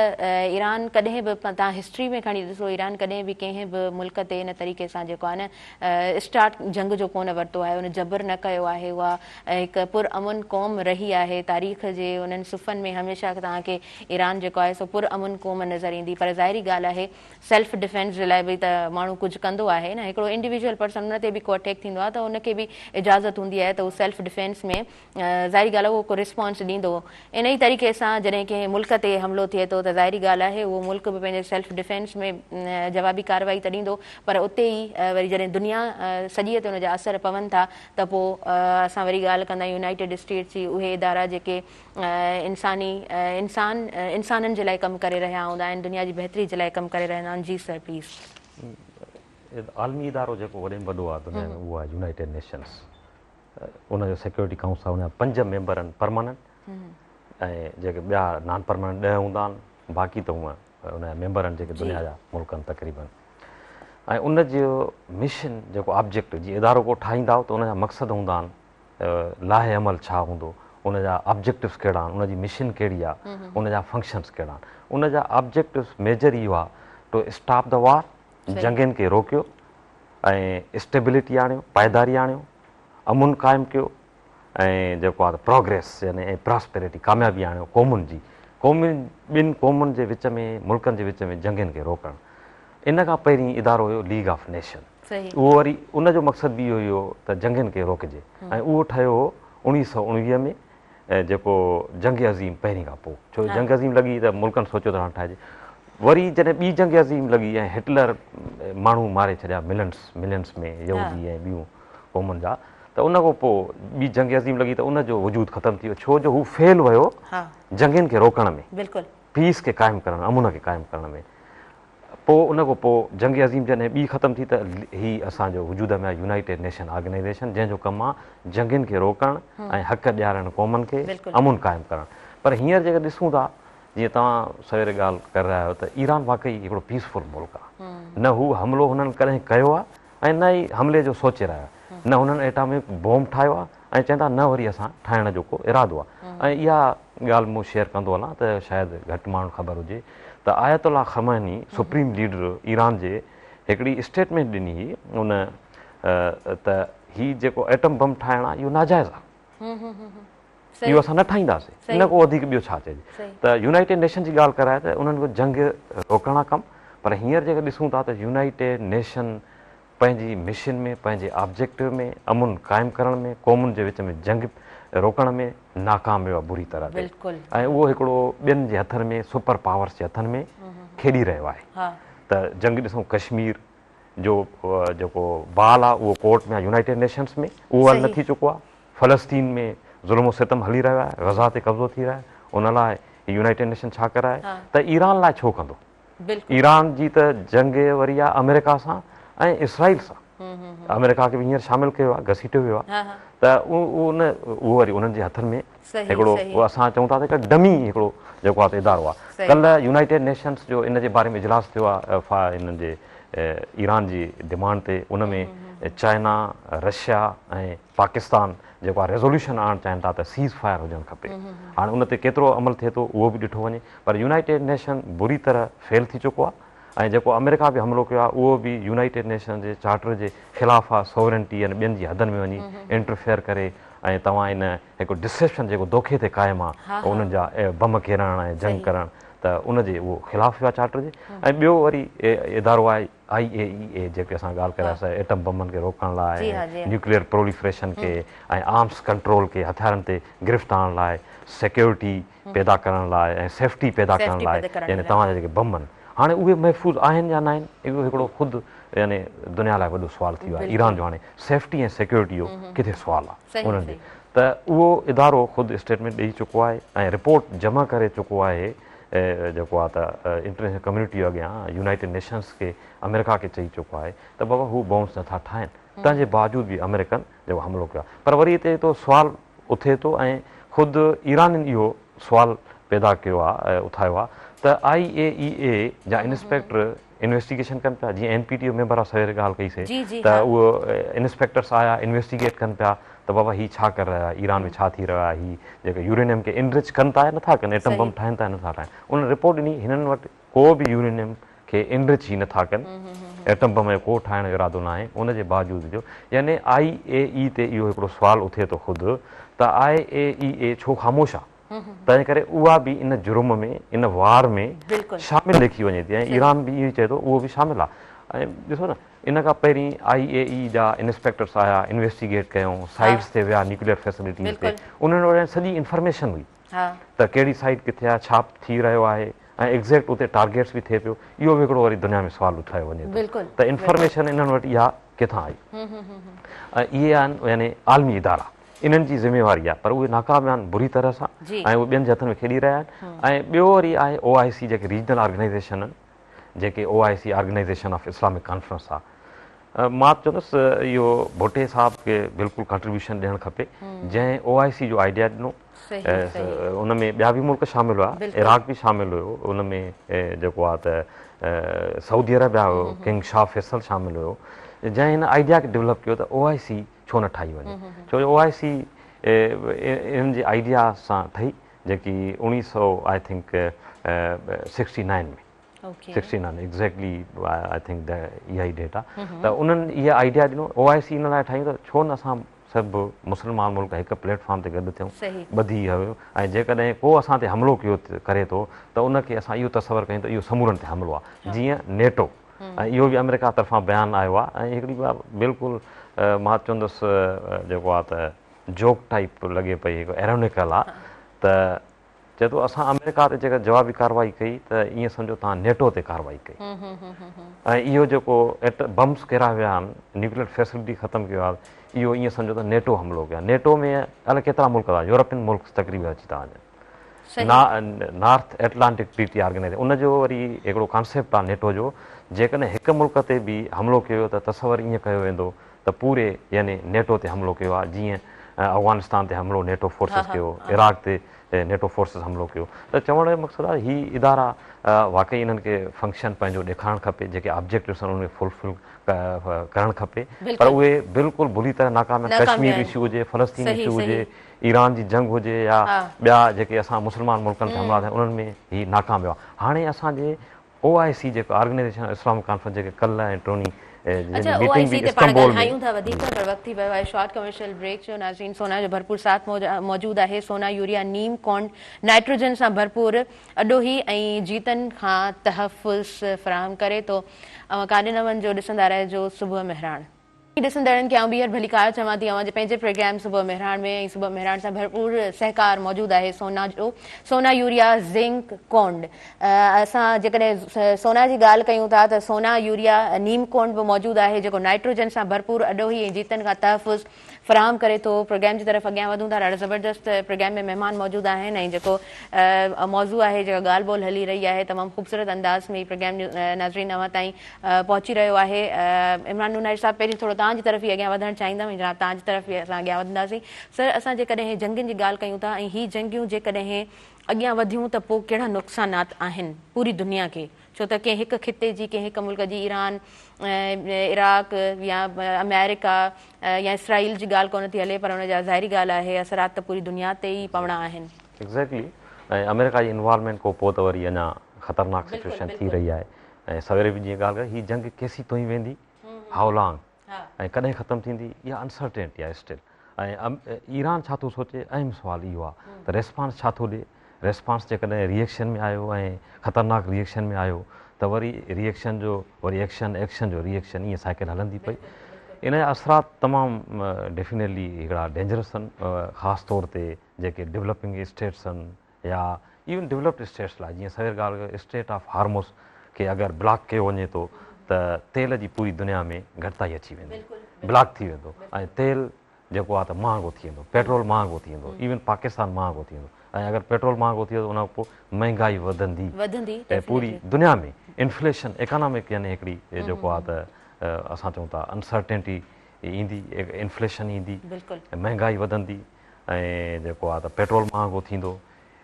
ايران ڪڏهن به توهان هسٽري ۾ کڻي ڏسو ايران ڪڏهن به ڪنهن به ملڪ تي ان طريقي سان جيڪو آهي نه اسٽارٽ جنگ جو ڪونه ورتو آهي ان جبر نه ڪيو آهي اها هڪ پر امن قوم رهي آهي تاريخ جي انهن صفحن ۾ هميشه توهان کي ايران جيڪو آهي سو پر امن قوم نظر ايندي پر ظاهري ڳالهه آهي سيلف ڊفينس جي لاء به ته ماڻهو ڪجهه ڪندو آهي نه هڪڙو انڊيويجوئل پرسن ان تي به ڪو اٽيڪ ٿيندو آهي ته ان کي به اجازت هوندي آهي ته هو سيلف ڊفينس ۾ ظاهري ڳالهه آهي اهو ڪو رسپانس ڏيندو. انهي طريقي سان جڏهن ڪنهن ملڪ تي حملو ٿئي ٿو ته ظاهري ڳالهه آهي اهو ملڪ به پنهنجي سيلف ڊفينس ۾ جوابي ڪارروائي ته ڏيندو پر اتي ئي وري جڏهن دنيا سڄيء تي ان جا اثر پون ٿا ته پوء اسان وري ڳالهه ڪندا آهيون يونائيٽيڊ اسٽيٽس جي اهي ادارا جيڪي انساني انسان انسانن جي لاء ڪم ڪري رهيا هوندا آهن دنيا جي بهتري جي لاء ڪم ڪري رهيا هوندا آهن جي سر پليز. عالمي ادارو جيڪو وڏي ۾ وڏو آهي دنيا ۾ اهو آهي يونائيٽيڊ نيشنس. ان جو سيڪيورٽي ڪائونسل ان جا 5 ميمبر آهن پرماننٽ ۽ جيڪي ٻيا نان پرماننٽ 10 هوندا آهن باقي ته هونء ان جا ميمبر آهن جيڪي دنيا جا ملڪ آهن تقريبن ۽ ان جو مشن جيڪو آبجيڪٽ جي ادارو ڪو ٺاهيندا ته ان جا مقصد هوندا آهن لائحه عمل ڇا هوندو ان جا آبجيڪٽوس ڪهڙا آهن ان جي مشن ڪهڙي آهي ان جا فنڪشنس ڪهڙا آهن ان جا آبجيڪٽوس ميجر اهو آهي ٽو اسٽاپ the وار جنگين کي روڪيو ۽ اسٽيبلٽي آڻيو، پائيداري آڻيو، امن قائم ڪيو ۽ جيڪو آهي ته پروگريس يعني ۽ پراسپيرٽي ڪاميابي آڻيو قومن جي قومن ٻن قومن جي وچ ۾ ملڪن جي وچ ۾ جنگين کي روڪڻ ان کان پهرين ادارو هيو ليگ آف نيشن اهو وري ان جو مقصد به اهو ئي هو ته جنگين کي روڪجي ۽ اهو ٺهيو هو 1919 ۾ جيڪو جنگ عظيم پهرين کان پوء ڇو جنگ عظيم لڳي ته ملڪن سوچيو ته هاڻ ٺاهجي وري جڏهن ٻي جنگ عظيم لڳي ۽ هٽلر ماڻهو ماري ڇڏيا ملنس ملينس ۾ يهودي ۽ ٻيون قومن جا ته ان کان پوء ٻي جنگ عظيم لڳي ته ان جو وجود ختم ٿي ويو ڇو جو هو فيل ويو جنگين کي روڪڻ ۾ بلڪل پيس کي قائم ڪرڻ امن کي قائم ڪرڻ ۾ پوء ان کان پوء جنگ عظيم جڏهن ٻي ختم ٿي ته هي اسان جو وجود ۾ آيو يونائيٽيڊ نيشن آرگنائيزيشن جنهن جو ڪم آ جنگين کي روڪڻ ۽ حق ڏيارڻ قومن کي امن قائم ڪرڻ پر هينئر جيڪر ڏسون ٿا جيئن توهان سوير ڳالهه ڪري رهيا آهيو ته ايران واقعي هڪڙو پيس فل ملڪ آ نه هو حملو هنن ڪڏهن ڪيو آ ۽ نه ئي حملي جو سوچي رهيا آهن نه هنن ايٽامڪ بوم ٺاهيو آ ۽ چون ٿا نه وري اسان ٺاهڻ جو ڪو ارادو آ ۽ اها ڳالهه مون شيئر ڪندو هلان ته شايد گهٽ ماڻهن خبر هجي ته آيت الله خميني سپريم ليڊر ايران جي هڪڙي اسٽيٽمينٽ ڏني هئي ان ته هي جيڪو ايٽم بم ٺاهڻ آ اهو ناجائز آ اهو اسان نه ٺاهينداسين ان کان وڌيڪ ٻيو ڇا چئجي ته يونائيٽيڊ نيشن جي ڳالهه ڪرائي ته انهن کي جنگ روڪڻ آ ڪم پر هينئر جيڪر ڏسون ٿا ته يونائيٽيڊ نيشن پنهنجي مشن ۾ پنهنجي آبجيڪٽو ۾ امن قائم ڪرڻ ۾ قومن جي وچ ۾ جنگ روڪڻ ۾ ناڪام ويو آهي بري طرح تي ۽ اهو هڪڙو ٻين جي هٿن ۾ سپر پاورس جي هٿن ۾ کيڏي رهيو آهي ته جنگ ڏسون ڪشمير جو جيڪو بال آهي اهو ڪورٽ ۾ آهي يونائيٽيڊ نيشنس ۾ اهو حل نه ٿي چڪو آهي فلسطين ۾ ظلم و ستم هلي رهيو آهي غزا تي قبضو ٿي رهيو آهي ان لاء يونائيٽيڊ نيشن ڇا ڪرائي ته ايران لاء ڇو ڪندو ايران جي ته جنگ وري آ آمريڪا سان ۽ اسرائيل سان آمريڪا کي به هينئر شامل ڪيو آهي گهسيٽيو ويو آهي ته ان اهو وري انهن جي هٿن ۾ هڪڙو اسان چئون ٿا ته هڪ ڊمي هڪڙو جيڪو آهي ادارو آهي ڪلهه يونائيٽيڊ نيشنس جو ان جي باري ۾ اجلاس ٿيو آهي انهن جي ايران جي ڊمانڊ تي ان ۾ چائنا رشيا ۽ پاڪستان جيڪو آهي ريزوليوشن آڻڻ چاهين ٿا ته سيز فائر هجڻ کپي هاڻي ان تي ڪيترو عمل ٿئي ٿو اهو به ڏٺو وڃي پر يونائيٽيڊ نيشن بري طرح فيل ٿي چڪو آهي ۽ جيڪو آمريڪا به حملو ڪيو آهي اهو به يونائيٽيڊ نيشن جي چارٽر جي خلاف آهي سوورنٽي يعني ٻين جي حدن ۾ وڃي انٽرفيئر ڪري ۽ توهان ان هڪ ڊسيپشن جيڪو دوکي تي قائم آهي انهن جا بم ڪيرائڻ ۽ جنگ ڪرڻ ته ان جي اهو خلاف ويو آهي چارٽر جي ۽ ٻيو وري ادارو آهي آئي اي اي اي جيڪي اسان ڳالهه ڪري رهياسين ايٽم بمن کي روڪڻ لاء ۽ نيوڪليئر پروليفريشن کي ۽ آرمس ڪنٽرول کي هٿيارن تي گرفت آڻڻ لاء سيڪيورٽي پيدا ڪرڻ لاء ۽ سيفٽي پيدا ڪرڻ لاء يعني توهان جا جيڪي بم آهن هاڻي اهي محفوظ آهن يا ناهن اهو هڪڙو خود يعني دنيا لاء وڏو سوال ٿي ويو آهي ايران جو هاڻي سيفٽي ۽ سيڪيورٽي جو ڪٿي سوال آهي انهن جي ته اهو ادارو خود اسٽيٽمينٽ ڏئي چڪو آهي ۽ رپورٽ جمع ڪري چڪو آهي جيڪو آهي ته انٽرنيشنل ڪميونٽي اڳيان يونائيٽيڊ نيشنس کي آمريڪا کي چئي چڪو آهي ته بابا هو بمس نٿا ٺاهن تنهن جي باوجود به آمريڪن جيڪو حملو ڪيو آهي پر وري هتي تو سوال اٿي ٿو ۽ خود ايرانين اهو سوال پيدا ڪيو آهي اٿايو آهي ته آئي اي اي اي جا انسپيڪٽر انويسٽيگيشن ڪن پيا جيئن اين پي ٽي جو ميمبر آ سوير ڳالهه ڪئي سي ته اهو انسپيڪٽرس آيا انويسٽيگيٽ ڪن پيا ته بابا هي ڇا ڪري رهيا ايران ۾ ڇا ٿي رهيو آهي هي جيڪي يورينيم کي انرچ ڪن ٿا يا نٿا ڪن ايٽم بم ٺاهن ٿا يا نٿا ٺاهن انهن رپورٽ ڏني هنن وٽ ڪو به يورينيم کي انرچ هي نٿا ڪن ايٽم بم جو ڪو ٺاهڻ جو ارادو ناهي ان جي باوجود جو يعني آئي اي اي تي اهو هڪڙو سوال اٿي ٿو خود ته آئي اي اي اي ڇو خاموش آ تنهن ڪري اها به ان جرم ۾ ان وار ۾ شامل ليکي وڃي ٿي ۽ ايران به اهو ئي چئي ٿو اهو به شامل آ ۽ ڏسو نه ان کان پهرين آئي اي اي جا انسپيڪٽرس آيا انويسٽيگيٽ ڪيون سائيٽس تي ويا نيوڪليئر فيسلٽيز تي انهن وٽ سڄي انفارميشن هئي ته ڪهڙي سائيٽ ڪٿي آهي ڇا ٿي رهيو آهي ۽ ايگزيڪٽ اتي ٽارگيٽس به ٿئي پيو اهو به هڪڙو وري دنيا ۾ سوال اٿايو وڃي ٿو ته انفارميشن انهن وٽ اها ڪٿان آئي ۽ اهي آهن يعني عالمي ادارا انهن جي ذميواري آهي پر اهي ناڪام آهن بري طرح سان ۽ اهي ٻين جي هٿن ۾ کيڏي رهيا آهن ۽ ٻيو وري آهي او آء سي جيڪي ريجنل آرگنائيزيشن آهن جيڪي او آء سي آرگنائيزيشن آف اسلامڪ conference آهي مان چوندس اهو ڀٽي صاحب کي بلڪل ڪنٽريبيوشن ڏيڻ کپي جنهن او آء سي جو آئيڊيا ڏنو ان ۾ ٻيا به ملڪ شامل هئا عراق به شامل هيو ان ۾ جيڪو آهي ته سعودي عربيا هيو ڪنگ شاهه فيصل شامل هيو جنهن هن آئيڊيا کي ڊولپ ڪيو ته او آء سي ڇو نه ٺاهي وڃي ڇو جو او آء سي انهن جي آئيڊيا سان ٺهي جيڪي اوڻيهه سو I think 69 ۾ 69 exactly I think اها ئي ڊيٽ آ ته انهن اها آئيڊيا ڏنو او آء سي ان لاء ٺاهيون ته ڇو نه اسان سڀ مسلمان ملڪ هڪ پليٽ فارم تي گڏ ٿيون ٻڌي هيو ۽ جيڪڏهن ڪو اسان تي حملو ڪيو ڪري ٿو ته ان کي اسان اهو تصور ڪيون ته اهو سمورن تي حملو آ جيئن نيٽو ۽ اهو به آمريڪا طرفان بيان آيو آ ۽ هڪڙي بلڪل مان چوندس جيڪو آ ته جوڪ ٽائيپ لڳي پئي هڪ ايرونيڪل آ ته چئي ٿو اسان آمريڪا تي جيڪر جوابي ڪارروائي ڪئي ته ائين سمجهو توهان نيٽو تي ڪارروائي ڪئي ۽ اهو جيڪو بمس ڪيرايا ويا آهن نيوڪليئر فيسلٽي ختم ڪيو آهي اهو ائين سمجهو ته نيٽو حملو ڪيو آهي نيٽو ۾ الائي ڪيترا ملڪ ٿا يورپين ملڪ تقريبن اچي ٿا وڃن نارٿ ايٽلانٽڪ ٽريٽي آرگنائيزيشن ان جو وري هڪڙو ڪانسيپٽ آهي نيٽو جو جيڪڏهن هڪ ملڪ تي به حملو ڪيو ويو ته تصور ائين ڪيو ويندو ته پوري يعني نيٽو تي حملو ڪيو آهي جيئن افغانستان تي حملو نيٽو فورسز ڪيو عراق تي نيٽو فورسز حملو ڪيو ته چوڻ جو مقصد آهي هي ادارا واقعي انهن کي فنڪشن پنهنجو ڏيکارڻ کپي جيڪي آبجيڪٽوس آهن انهن کي فلفل ڪرڻ کپي پر اهي بلڪل بري طرح ناڪام آهن ڪشمير اشو هجي فلسطين اشو هجي ايران جي جنگ هجي يا ٻيا جيڪي اسان مسلمان ملڪن تي حملا ٿيا انهن ۾ هي ناڪام ويو آهي هاڻي اسان جي او آء سي جيڪو آرگنائيزيشن آف اسلامڪ ڪانفرنس جيڪي ڪلهه ۽ ٽوني جنهن اڇا جي او آء ميٽنگ سي به تي پاڻ استنبول ۾ ڳالهايون ٿا وڌيڪ پر وقت ٿي ويو آهي شارٽ ڪمرشل بريڪ جو ناظرين سونا جو ڀرپور ساٿ موجود آهي سونا يوريا نيم ڪونڊ نائٽروجن سان ڀرپور اڏوهي ۽ جيتن کان تحفظ فراهم ڪري ٿو اوهان ڪاڏي نه وڃجو ڏسندا رهجو صبح مهراڻ. ڏسندڙن کي آئون ٻيهر ڀليڪار چوان ٿي اوهان جي پنهنجي پروگرام صبح مهراڻ ۾ ۽ صبح مهراڻ سان ڀرپور سهڪار موجود آهي سونا جو سونا يوريا زنڪ ڪونڊ اسان جيڪڏهن سونا جي ڳالهه ڪيون ٿا ته سونا يوريا نيم ڪونڊ به موجود آهي جيڪو نائٽروجن سان ڀرپور اڏوهي ۽ جيتن کان تحفظ فراهم ڪري ٿو. پروگرام جي طرف اڳيان وڌون ٿا. ڏاڍا زبردست پروگرام ۾ مهمان موجود آهن ۽ جيڪو موضوع آهي جيڪا ڳالهه ٻولهه هلي رهي آهي تمام خوبصورت انداز ۾ هي پروگرام ناظرين اوهان تائين پهچي رهيو آهي. عمران نوناري صاحب پهرين ٿورو توهان جي طرف ئي اڳيان وڌڻ چاهيندم ۽ جناب توهان جي طرف ئي اسان اڳيان وڌنداسين. سر اسان جيڪڏهن جنگين جي ڳالهه ڪيون ٿا ۽ هي جنگيون جيڪڏهن اڳيان وڌيون ته پوء ڪهڙا نقصانات آهن پوري دنيا کي ڇو ته ڪنهن هڪ خطي جي ڪنهن هڪ ملڪ جي ايران عراق يا آمريڪا يا اسرائيل جي ڳالهه ڪونه ٿي هلي پر ان جا ظاهري ڳالهه آهي اثرات ته پوري دنيا تي ئي پوڻا آهن. ايگزيڪٽلي ۽ آمريڪا جي انوالومينٽ کان پوء ته وري اڃا خطرناڪ سچويشن ٿي رهي آهي ۽ سويري به جيئن ڳالهه ڪئي هي جنگ ڪيسين تائين ويندي هائو لانگ ۽ ڪڏهن ختم ٿيندي اها انسرٽينٽي آهي اسٽل ۽ ايران ڇا ٿو سوچي اهم سوال اهو آهي ته ريسپانس ڇا ٿو ڏي ريسپانس جيڪڏهن ري ايڪشن ۾ آيو ۽ خطرناڪ ري ايڪشن ۾ آيو ته وري ري ايڪشن جو وري ايڪشن ايڪشن جو ري ايڪشن ائين سائيڪل هلندي پئي ان جا اثرات تمام ڊيفينيٽلي هڪڙا ڊينجرس آهن خاص طور تي جيڪي ڊولپنگ اسٽيٽس آهن يا ايون ڊولپڊ اسٽيٽس لاء جيئن سوير ڳالهه ڪئي اسٽريٽ آف هارموس کي اگر بلاڪ ڪيو وڃي ٿو ته تيل جي پوري دنيا ۾ گهٽتائي اچي ويندي بلاڪ ٿي ويندو ۽ تيل جيڪو آهي ته مهانگو ٿي ويندو پيٽرول مهانگو ٿي ويندو ايون پاڪستان مهانگو ٿي ويندو ۽ اگر پيٽرول مهانگو ٿي ويو ته ان کان پوء مهنگائي وڌندي ۽ پوري دنيا ۾ انفليشن ايڪانامڪ يعني هڪڙي جيڪو آهي ته اسان چئون ٿا انسرٽينٽي ايندي انفليشن ايندي مهنگائي وڌندي ۽ جيڪو آهي ته پيٽرول مهانگو ٿيندو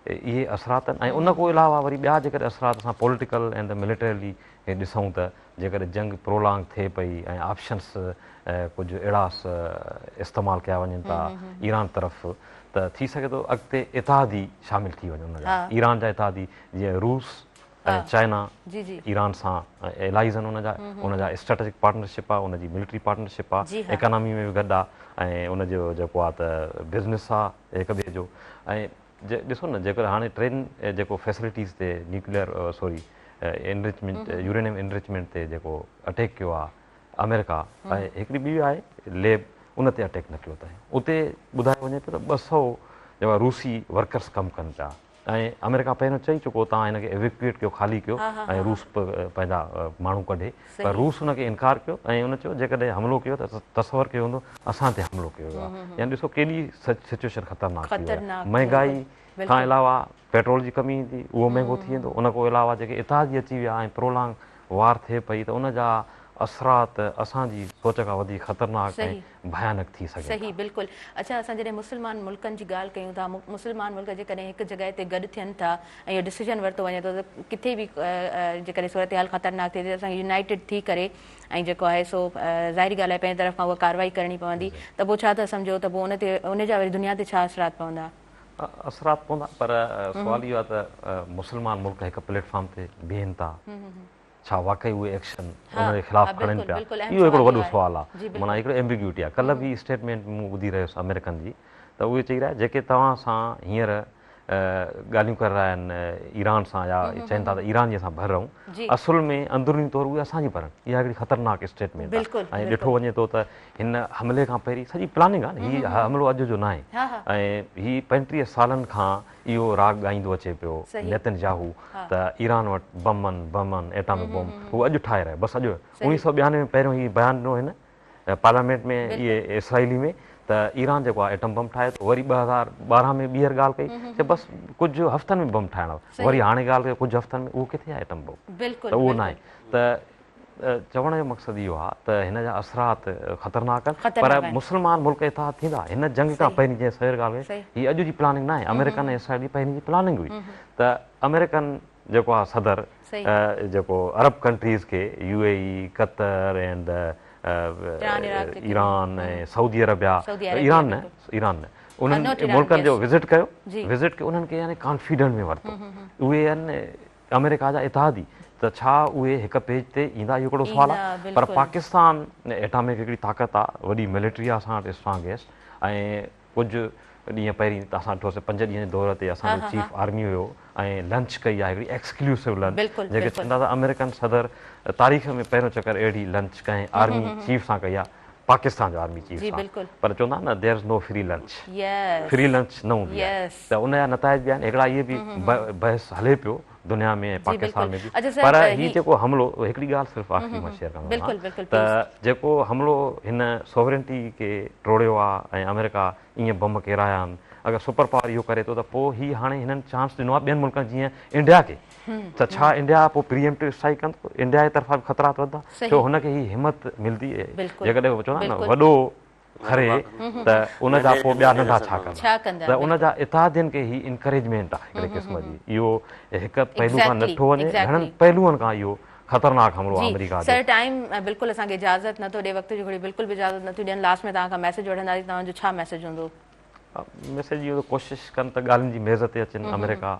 اهي اثرات آهن ۽ ان کان علاوه وري ٻيا جيڪڏهن اثرات اسان پوليٽيڪل اينڊ ملٽريلي ڏسون ته جيڪڏهن جنگ پرولانگ ٿئي پئي ۽ آپشنس ڪجهه اهڙا استعمال ڪيا وڃن ٿا ايران طرف ته ٿي سگهي ٿو اڳتي اتحادي شامل ٿي وڃن ان جا ايران جا اتحادي جيئن روس ۽ چائنا ايران سان الائيز آهن ان جا ان جا اسٽريٽجڪ پارٽنرشپ آهي ان جي ملٽري پارٽنرشپ آهي ايڪانامي ۾ به گڏ آهي ۽ ان جو جيڪو آهي ته بزنس آهي هڪ ٻئي جو ۽ ڏسو نه جيڪر هاڻي ٽرين جيڪو فيسلٽيز تي nuclear sorry enrichment uranium enrichment تي جيڪو اٽيڪ ڪيو آهي آمريڪا ۽ هڪڙي ٻي آهي ليب ان تي اٽيڪ نه ڪيو اٿائين اتي ٻڌايو وڃي ٿو ته 200 جيڪا روسي ورڪرس ڪم ڪن پيا ۽ آمريڪا پهريون چئي چڪو هو توهان هن کي ايويڪيوئيٽ ڪيو خالي ڪيو ۽ روس پنهنجا ماڻهو ڪڍي پر روس ان کي انڪار ڪيو ۽ ان چيو جيڪڏهن حملو ڪيو ته تصور ڪيو هوندو اسان تي حملو ڪيو ويو آهي يعني ڏسو ڪيڏي سچويشن خطرناڪ ٿي وئي آهي مهنگائي کان علاوه پيٽرول جي ڪمي ايندي اهو مهنگو ٿي ويندو ان کان علاوه جيڪي اتحادي اچي ويا ۽ پرولانگ وار ٿئي پئي ته ان جا اثرات اسان جي سوچ کان وڌيڪ خطرناڪ ۽ ڀيانڪ ٿي سگهن ٿا. صحيح بلڪل اڇا اسان جڏهن مسلمان ملڪن جي ڳالهه ڪيون ٿا مسلمان ملڪ جيڪڏهن هڪ جڳهه تي گڏ ٿين ٿا ۽ اهو ڊسيزن ورتو وڃي ٿو ته ڪٿي به جيڪڏهن صورتحال خطرناڪ ٿئي ٿي ته اسان کي يونائيٽيڊ ٿي ڪري ۽ جيڪو آهي سو ظاهري ڳالهه آهي پنهنجي طرف کان اها ڪارروائي ڪرڻي پوندي ته پوء ڇا ٿا سمجهو ته پوء ان تي ان جا وري دنيا تي ڇا اثرات پوندا؟ اثرات پوندا پر سوال اهو آهي ته مسلمان ملڪ هڪ پليٽ فارم تي بيهن ٿا ڇا واقعي اهي ايڪشن ان جي خلاف کڻن پيا؟ اهو هڪڙو وڏو سوال آهي. معنيٰ هڪڙو ايمبيگيوٽي آهي. ڪلهه به اسٽيٽمينٽ مون ٻڌي رهيو هيس آمريڪن جي ته اهي چئي رهيا جيڪي توهان سان هينئر ڳالهيون ڪري رهيا آهن ايران سان يا چون ٿا ته ايران جي اسان ڀر رهون اصل ۾ اندروني طور اهي اسان جي ڀر آهن. اها هڪڙي خطرناڪ اسٽيٽمينٽ آهي ۽ ڏٺو وڃي ٿو ته هن حملي کان پهرين سڄي پلاننگ آهي نه هي حملو اڄ جو ناهي ۽ هي 35 سالن کان اهو راڳ ڳائيندو اچي پيو نيتن ياهو ته ايران وٽ بم آهن بم آهن ايٽامڪ بم هو اڄ ٺاهي رهيو بس اڄ 1992 ۾ پهريون هي بيان ڏنو هن پارليامينٽ ۾ اهي اسرائيلي ۾ ته ايران جيڪو آهي ايٽم بم ٺاهي ٿو وري 2012 ۾ ٻيهر ڳالهه ڪئي ته بس ڪجهه هفتن ۾ بم ٺاهڻ وري هاڻي ڳالهه ڪئي ڪجهه هفتن ۾ اهو ڪٿي آهي ايٽم بم ته اهو ناهي ته چوڻ جو مقصد اهو آهي ته هن جا اثرات خطرناڪ آهن پر مسلمان ملڪ اتحاد ٿيندا هن جنگ کان پهرين جنهن سوير ڳالهه ڪئي هي اڄ جي پلاننگ ناهي آمريڪن ۽ اسرائيل جي پهرين جي پلاننگ هئي ته آمريڪن جيڪو آهي صدر جيڪو عرب ڪنٽريز کي U A E Qatar and Iran ۽ Saudi Arabia Iran نه ايران نه انهن ملڪن جو وزٽ ڪيو وزٽ ڪيو انهن کي يعني ڪانفيڊنٽ ۾ ورتو اهي آهن آمريڪا جا اتحادي ته ڇا اهي هڪ پيج تي ايندا اهو هڪڙو سوال آهي پر پاڪستان ايٽامڪ هڪڙي طاقت آهي وڏي ملٽري آهي اسان وٽ اسٽرانگيسٽ ۽ ڪجهه ڏينهن پهرين اسان ڏٺوسي پنج ڏينهن جي دوري تي اسان جو چيف آرمي هيو ۽ لنچ ڪئي آهي هڪڙي ايڪسڪليوسو لنچ جيڪي چوندا ته آمريڪن صدر تاريخ ۾ پهريون چڪر اهڙي لنچ ڪنهن آرمي چيف سان ڪئي آهي. پاڪستان جو آرمي چيف سان پر چوندا آهن نه there is no free lunch free lunch نه هوندي آهي ته ان جا نتائج به آهن هڪڙا اهي به بحث هلي پيو دنيا ۾ ۽ پاڪستان ۾ به پر هي جيڪو حملو هڪڙي ڳالهه صرف آخري مان شيئر ڪندو ته جيڪو حملو هن سوورنٽي کي ٽوڙيو آهي ۽ آمريڪا ائين بم ڪيرايا آهن اگر سپر پاور اهو ڪري ٿو ته پوء هي هاڻي هنن چانس ڏنو آهي ٻين ملڪن جيئن انڊيا کي ته ڇا انڊيا پوء پري ايمپٽو اسٽرائيڪ ڪندو انڊيا جي طرفان به خطرات وڌندا ڇو هن کي هي همت ملندي جيڪڏهن چوندا نه وڏو کري ته ان جا پوء ٻيا ننڍا ڇا ڪندا ته ان جا اتحادين کي هي انڪريجمينٽ آهي هڪڙي قسم جي اهو هڪ پهلو کان نٿو وڃي گهڻن پهلوئن کان اهو خطرناڪ حملو آهي آمريڪا جو. سر ٽائيم بلڪل اسان کي اجازت نٿو ڏي وقت جون گهڙيون بلڪل به اجازت نٿيون ڏين لاسٽ ۾ توهان کان ميسيج وٺنداسين توهان جو ڇا ميسيج هوندو. ميسيج اهو ته ڪوشش ڪن ته ڳالهين جي ميز تي اچن آمريڪا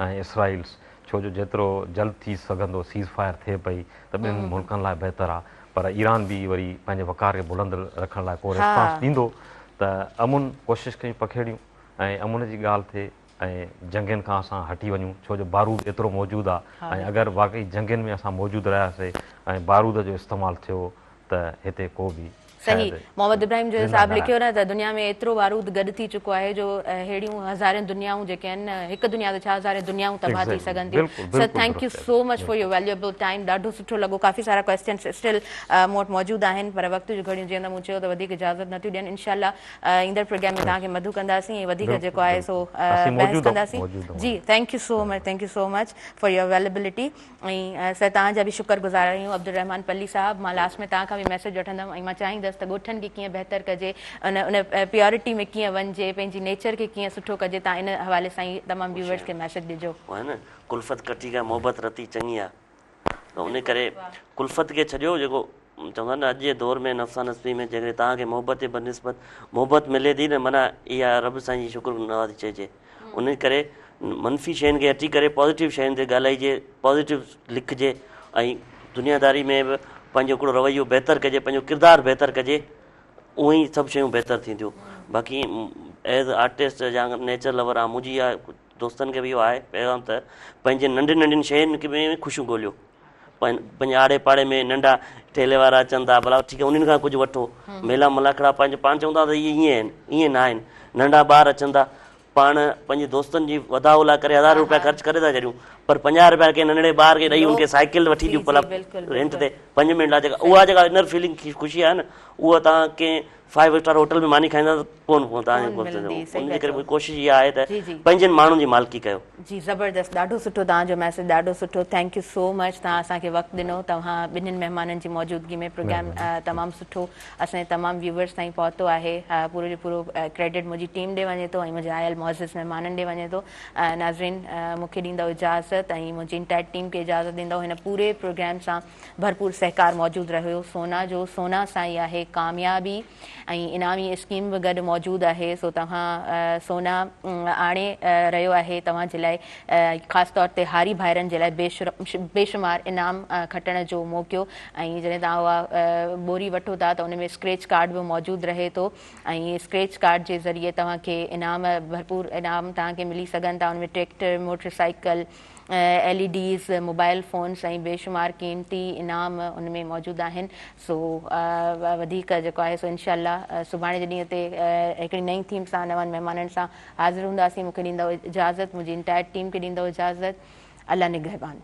۽ اسرائيل ڇو جو جيترو جلد ٿي سگهندو سيز فائر ٿئي پئي ته ٻنهي ملڪن لاء بهتر آهي پر ايران به وري پنهنجي وقار کي بلند رکڻ لاء ڪو ريسپانس ڏيندو ته امن ڪوشش ڪيون پکيڙيون ۽ امن جي ڳالهه ٿئي ۽ جنگين کان اسان هٽي وڃون ڇو جو بارود ايترو موجود آ ۽ اگر واقعي جنگين ۾ اسان موجود رهياسي ۽ بارود جو استعمال ٿيو ته هتي ڪو به صحيح شايد محمد ابراهيم جويو زنده صاحب نه لکيو رهي. نه ته دنيا ۾ ايترو بارود گڏ ٿي چڪو آهي جو اهڙيون هزارين دنيائون جيڪي آهن هڪ دنيا ته ڇا هزارين دنيائون تباهه ٿي Exactly. سگهن ٿيون بلڪل سر بلڪل thank you درست سو مچ فار بلڪل يور ويليوبل ٽائيم ڏاڍو سٺو لڳو ڪافي سارا ڪويسچنس اسٽل مون وٽ موجود آهن پر وقت جون گهڙيون جيئن ته مون چيو ته وڌيڪ اجازت نٿيون ڏين انشاء الله ايندڙ پروگرام ۾ توهان کي مدعو ڪنداسين ۽ وڌيڪ جيڪو آهي سو بحث ڪنداسين جي thank you so much thank you so much for your availability ۽ sir توهان جا به شڪر گذار آهيون عبدالرحمان پلي صاحب مان لاسٽ ۾ توهان کان به ميسيج وٺندم ۽ مان چاهيندس ته ڳوٺن کي ڪيئن بهتر ڪجي ان ان پيورٽي ۾ ڪيئن وڃجي پنهنجي نيچر کي ڪيئن سٺو ڪجي توهان ان حوالي سان ئي تمام ويوئرس کي ميسيج ڏجو. آهي نه ڪلفت ڪٽي کان محبت رتي چڱي آ ته ان ڪري ڪلفت کي ڇڏيو جيڪو چوندا آهن نه اڄ جي دور ۾ نفسا نفسي ۾ جيڪڏهن توهان کي محبت جي بنسبت محبت ملي ٿي نه معنيٰ اها رب سائين جي شڪر نوازي چئجي ان ڪري منفي شين کي هٽي ڪري پازيٽو شين تي ڳالهائجي پازيٽو لکجي ۽ دنياداري ۾ به پنهنجو هڪڙو رويو بهتر ڪجي پنهنجو ڪردار بهتر ڪجي اونئن ئي سڀ شيون بهتر ٿينديون باقي ايز آرٽسٽ يا نيچر لور آ منهنجي اها دوستن کي به اهو آهي پيغام ته پنهنجين ننڍين ننڍين شين ۾ خوشيون ڳوليو پنهنجي آڙي پاڙي ۾ ننڍا ٺيلي وارا اچن ٿا ڀلا ٺيڪ آهي انهن کان ڪجهه وٺو ميلا ملاکڙا پنهنجو پاڻ چون ٿا ته اهي ائين آهن ائين نه آهن ننڍا ٻار اچن ٿا پاڻ پنهنجي دوستن جي وڌاء لاء ڪري هزار روپيا خرچ ڪري ٿا ڇڏيون پر 50 روپيا ڪنهن ننڍڙي ٻار کي ڏئي ان کي سائيڪل وٺي ڏيون ڀلا رينٽ تي پنج منٽ لاء جيڪا اها جيڪا انر فيلنگ خوشي آهي نه اها توهان ڪنهن فائيو اسٽار هوٽل ۾ ماني کائيندا ته ڪونه پوء توهان کي ملندي ان جي ڪري منهنجي ڪوشش اها آهي ته پنهنجن ماڻهن جي مالڪي ڪيو. جي زبردست ڏاڍو سٺو توهان جو ميسيج ڏاڍو سٺو thank you سو مچ توهان اسان کي وقت ڏنو توهان ٻنهين مهمانن جي موجودگي ۾ پروگرام تمام سٺو اسان جي تمام ويوئرس تائين پهتو آهي پورو جو پورو ڪريڊٽ منهنجي ٽيم ڏي وڃي ٿو ۽ منهنجي آيل معزز مهمانن ڏي وڃي ٿو ناظرين مون کي ڏيندؤ اجازت ۽ منهنجي انٽائر ٽيم کي اجازت ڏيندؤ هن پوري پروگرام سان ڀرپور سهڪار موجود رهيو. سونا جو سونا سان ئي آهي ڪاميابي ۽ انعامي اسڪيم به گڏ موجود آهي سو توهان سونا آڻي رهيو آهي توهان جي لاء خاص طور تي هاري ڀائرن جي لاء بيشمار انعام کٽڻ جو موقعو ۽ جڏهن توهان اها ٻوري وٺو ٿا ته ان ۾ اسڪريچ ڪارڊ به موجود رهي ٿو ۽ اسڪريچ ڪارڊ جي ذريعي توهان کي انعام ڀرپور انعام توهان کي ملي سگهن ٿا ان ۾ tractor motor cycle L E Ds, mobile phones ۽ بيشمار قيمتي انعام ان ۾ موجود آهن سو وڌيڪ جيڪو آهي سو انشاء الله سڀاڻي جي ڏينهن تي هڪڙي نئين ٿيم سان نون مهمانن سان حاضر هونداسين مون کي ڏيندؤ اجازت منهنجي انٽائر ٽيم کي ڏيندؤ اجازت الله نگهبان.